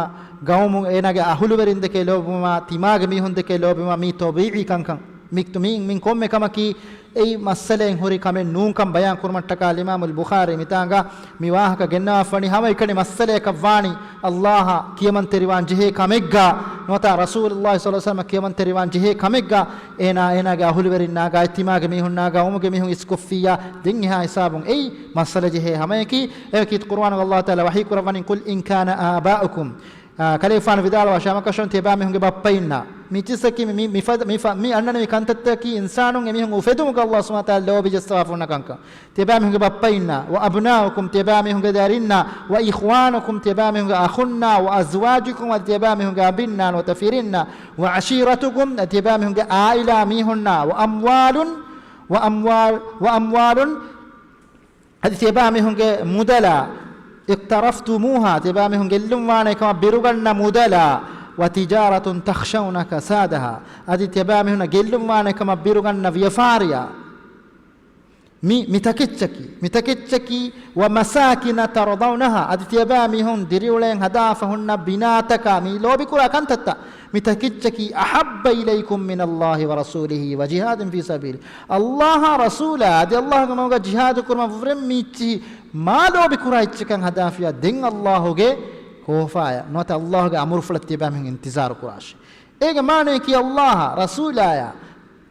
ގައުމު އޭނާގެ އަހުލުވެރިން ދެކެ ލޯބިވުމާ، ތިމާގެ މީހުން ދެކެ ލޯބިވުމާ މީ ޠަބީޢީ ކަންކަން. މި، މި، މި ކޮންމެ ކަމަކީ އެއީ މައްސަލައެއް ހުރި ކަމެއް ނޫންކަން ބަޔާން ކުރުމަށްޓަކާ އަލްއިމާމު އަލްބުޚާރީ މިތާނގަ މި ވާހަކަ ގެންނަވާފަނީ. ހަމައެކަނި މައްސަލައަކަށް ވާނީ އައްލާހަށް ކިޔަމަންތެރިވާން ޖެހޭ ކަމެއްގަ ނުވަތަ ރަސޫލުﷲ ޞައްލަﷲ ޢަލައިހި ވަސައްލަމަށް ކިޔަމަންތެރިވާން ޖެހޭ ކަމެއްގަ އޭނާ، އޭނާގެ އަހުލުވެރިންނާ، ގާތްތިމާގެ މީހުންނާ، ގައުމުގެ މީހުން އިސްކޮށްފިއްޔާ، ދެން އެހާ ހިސާބުން އެއީ މައްސަލަ ޖެހޭ ހަމަޔަކީ. އެވަކީ ޤުރުއާނުގަ އައްލާހު ތަޢާލާ ވަޙީ ކުރައްވަނީ، قل إن كان آباؤكم. އާ، ކަލޭގެފާނު ވިދާޅުވާށޭ، ހަމަކަށަވަރުން ތިޔަބައިމީހުންގެ ބައްޕައިންނާ. މި ޗިއްސަކީ މި، މި، މިފަދަ، މި އަންނަނިވި ކަންތައްތަކީ އިންސާނުން އެމީހުން އުފެދުމުގަ އައްލާހު ސުބްޙާނަހޫ ވަތަޢާލާ ލޯބި ޖައްސަވާފަ ހުންނަ ކަންކަން. ތިޔަބައިމީހުންގެ ބައްޕައިންނާ، وأبناؤكم، ތިޔަބައިމީހުންގެ ދަރިންނާ، وإخوانكم، ތިޔަބައިމީހުންގެ އަޚުންނާ، وأزواجكم، އަދި ތިޔަބައިމީހުންގެ އަނބިންނާ ނުވަތަ ފިރިންނާ، وعشيرتكم، އަދި ތިޔަބައިމީހުންގެ ޢާއިލާ މީހުންނާ، وأموال، وأموال، وأموال، އަދި ތިޔަބައިމީހުންގެ މުދަލާ، اقترفتموها، ތިޔަބައިމީހުން ގެއްލުންވާނެ ކަމަށް ބިރުގަންނަ މުދަލާ، وتجارة تخشون كسادها، އަދި ތިޔަބައިމީހުންނަށް ގެއްލުންވާނެ ކަމަށް ބިރުގަންނަ ވިޔަފާރިއާ. މި، މި ތަކެއްޗަކީ، މި ތަކެއްޗަކީ، ومساكن ترضونها، އަދި ތިޔަބައިމީހުން ދިރިއުޅޭން ހަދާފަ ހުންނަ ބިނާތަކާ، މި ލޯބިކުރާ ކަންތައްތައް، މި ތަކެއްޗަކީ، أحب إليكم من الله ورسوله وجهاد في سبيله، އައްލާހާ ރަސޫލާ އަދި އައްލާހުގެ މަގުގަ ޖިހާދު ކުރުމަށް ވުރެން މި އެއްޗިހި މާ ލޯބިކުރާ އެއްޗަކަށް ހަދާފިޔާ، ދެން އައްލާހުގެ ކޯފާޔަށް ނުވަތަ އައްލާހުގެ އަމުރުފުޅަށް ތިޔަބައިމީހުން އިންތިޒާރު ކުރާށޭ. އޭގެ މާނަޔަކީ އައްލާހާ ރަސޫލާޔާ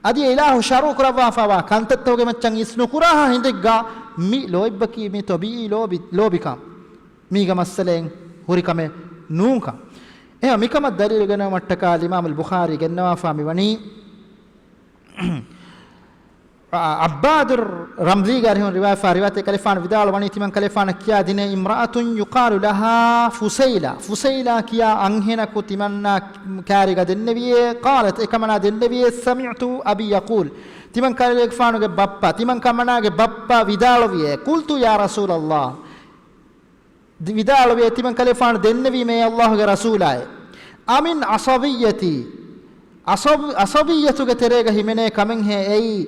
އަދި އެ އިލާހު ޝަރުޢު ކުރައްވާފައިވާ ކަންތައްތަކުގެ މައްޗަށް އިސްނުކުރާހާ ހިނދެއްގަ މި ލޯތްބަކީ މި ޠަބީޢީ ލޯބި، ލޯބިކަން. މީގަ މައްސަލައެއް ހުރި ކަމެއް ނޫންކަން. އެހެން މިކަމަށް ދަލީލު ގެނައުމަށްޓަކާ އިމާމުލް ބުޚާރީ ގެންނަވާފާ މިވަނީ، ޢައްބާދު ރަމްލީގެ އަރިހުން ރިވާޔަތްފާ ރިވާޔަތެއް، ކަލޭފާނު ވިދާޅުވަނީ، ތިމަން ކަލޭފާނަށް ކިޔާ ދިނޭ، امرأة يقال لها فسيلة، ފުސައިލާ ކިޔާ އަންހެނަކު ތިމަންނާ ކާރިގަ ދެންނެވިއޭ، قالت، އެކަމަނާ ދެންނެވިއޭ، سمعت أبي يقول، ތިމަން ކަލޭފާނުގެ ބައްޕަ، ތިމަން ކަމަނާގެ ބައްޕަ ވިދާޅުވިއޭ، قلت يا رسول الله، ދި-، ވިދާޅުވޭ، ތިމަން ކަލޭފާނު ދެންނެވީމޭ ﷲ ގެ ރަސޫލާއޭ، أمن عصبيتي، ޢަޞަބް-، ޢަޞަބިއްޔަތުގެ ތެރޭގަ ހިމެނޭ ކަމެއްހޭ އެއީ،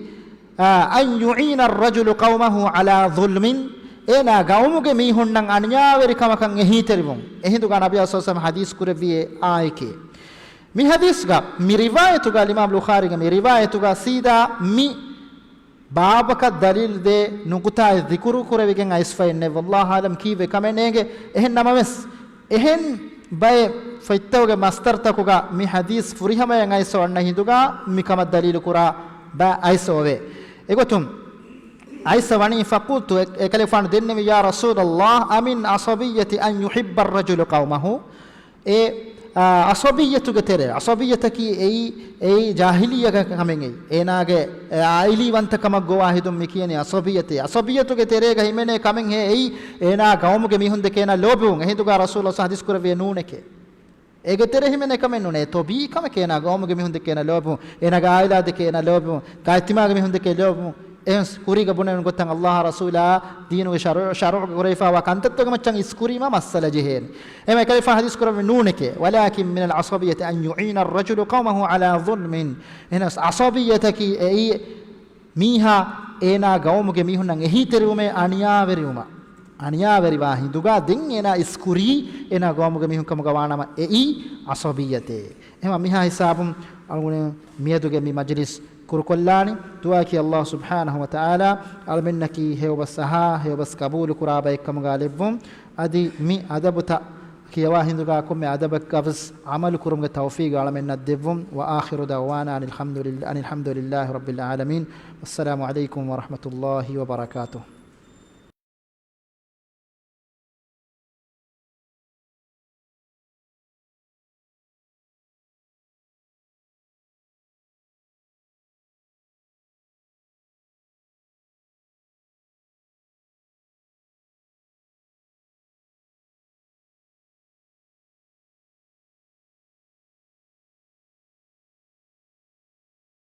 އާ، أن يعين الرجل قومه على ظلم، އޭނާ ގައުމުގެ މީހުންނަށް އަނިޔާވެރިކަމަކަށް އެހީތެރިވުން. އެހިނދުގަ ނަބިއްޔާ ޞައްލަﷲު ޢަލައިހި ވަސައްލަމަ ޙަދީޘް ކުރެއްވިއޭ އާއެކޭ. މި ޙަދީޘްގަ، މި ރިވާޔަތުގަ، އިމާމް ބުޚާރީގެ މި ރިވާޔަތުގަ ސީދާ މި ބާބަކަށް ދަލީލު ދޭ ނުކުތާއެއް ޛިކުރު ކުރެވިގެން އައިސްފައެއް ނެތް. ވައްލާހު އަޢުލަމް ކީއްވެ ކަމެއް ނޭނގެ. އެހެން ނަމަވެސް، އެހެން ބައެއް ފޮތްތަކުގެ މަޞްދަރުތަކުގަ މި ޙަދީޘް ފުރިހަމަޔަށް އައިސް އޮންނަ ހިނދުގަ މިކަމަށް ދަލީލު ކުރާ ބައެއް އައިސް އޮވޭ. އެގޮތުން އައިސް ވަނީ، فقلت، އެ-، އެކަލޭފާނު ދެންނެވި، يا رسول الله، أمن عصبية أن يحب الرجل قومه؟ އެ، އާ، ޢަޞަބިއްޔަތުގެ ތެރޭ، ޢަޞަބިއްޔަތަކީ އެއީ، އެއީ ޖާހިލިއްޔަގެ ކަމެއް އެއީ. އޭނާގެ، އެ، ޢާއިލީ ވަންތަކަމަށް ގޮވާ ހެދުން މި ކިޔަނީ ޢަޞަބިއްޔަތޭ. ޢަޞަބިއްޔަތުގެ ތެރޭގަ ހިމެނޭ ކަމެއްހޭ އެއީ، އޭނާ ގައުމުގެ މީހުންދެކެ އޭނާ ލޯބިވުން. އެހިނދުގަ ރަސޫލު ޞައްލަﷲު ޢަލައިހި ވަސައްލަމަ ޙަދީޘް ކުރެއްވިއޭ ނޫނެކޭ. އޭގެ ތެރޭ ހިމެނޭ ކަމެއް ނޫނޭ. ޠަބީޢީ ކަމެކޭ އޭނާ ގައުމުގެ މީހުންދެކެ އޭނާ ލޯބިވުން، އޭނާގެ ޢާއިލާ ދެކެ އޭނާ ލޯބިވުން، ކާއެތިމާގެ މީހުންދެކެ ލޯބިވުން. އެހެންސް ކުރީގަ ބުނެވެން ގޮތަށް ﷲ އާ ރަސޫލާ ދީނުގެ ޝަރުޢު، ޝަރުޢުގަ ކުރެވިފާވާ ކަންތައްތަކުގެ މައްޗަށް އިސްކުރީމާ މައްސަލަ ޖެހޭނެ. އެހެން އެކަލޭފާނު ޙަދީޘް ކުރެއްވި ނޫނެކޭ. ولكن من العصبية أن يعين الرجل قومه على ظلم. އެހެނަސް ޢަޞަބިއްޔަތަކީ އެއީ މީހާ އޭނާ ގައުމުގެ މީހުންނަށް އެހީތެރިވުމޭ އަނިޔާވެރިވުމަށް. އަނިޔާވެރިވާ ހިނދުގަ ދެން އޭނާ އިސްކުރީ އޭނާ ގައުމުގެ މީހުން ކަމުގަ ވާނަމަ އެއީ ޢަޞަބިއްޔަތޭ. އެހެންވީމަ މިހާ ހިސާބުން އަޅުގަނޑު މިއަދުގެ މި މަޖިލިސް ކުރުކޮށްލާނީ. ދުޢާއަކީ ﷲ ސުބްޙާނަހޫ ވަތަޢާލާ އަޅަމެންނަކީ ހެޔޮބަސް އަހާ، ހެޔޮބަސް ޤަބޫލު ކުރާ ބައެއްކަމުގަ ލެއްވުން. އަދި މި އަދަބުތައް ކިޔަވާ ހިނދުގަ ކޮންމެ އަދަބަކަށްވެސް ޢަމަލު ކުރުމުގެ ތައުފީޤު އަޅަމެންނަށް ދެއްވުން. وآخر دعوانا أن الحمد لله، أن الحمد لله رب العالمين. والسلام عليكم ورحمة الله وبركاته.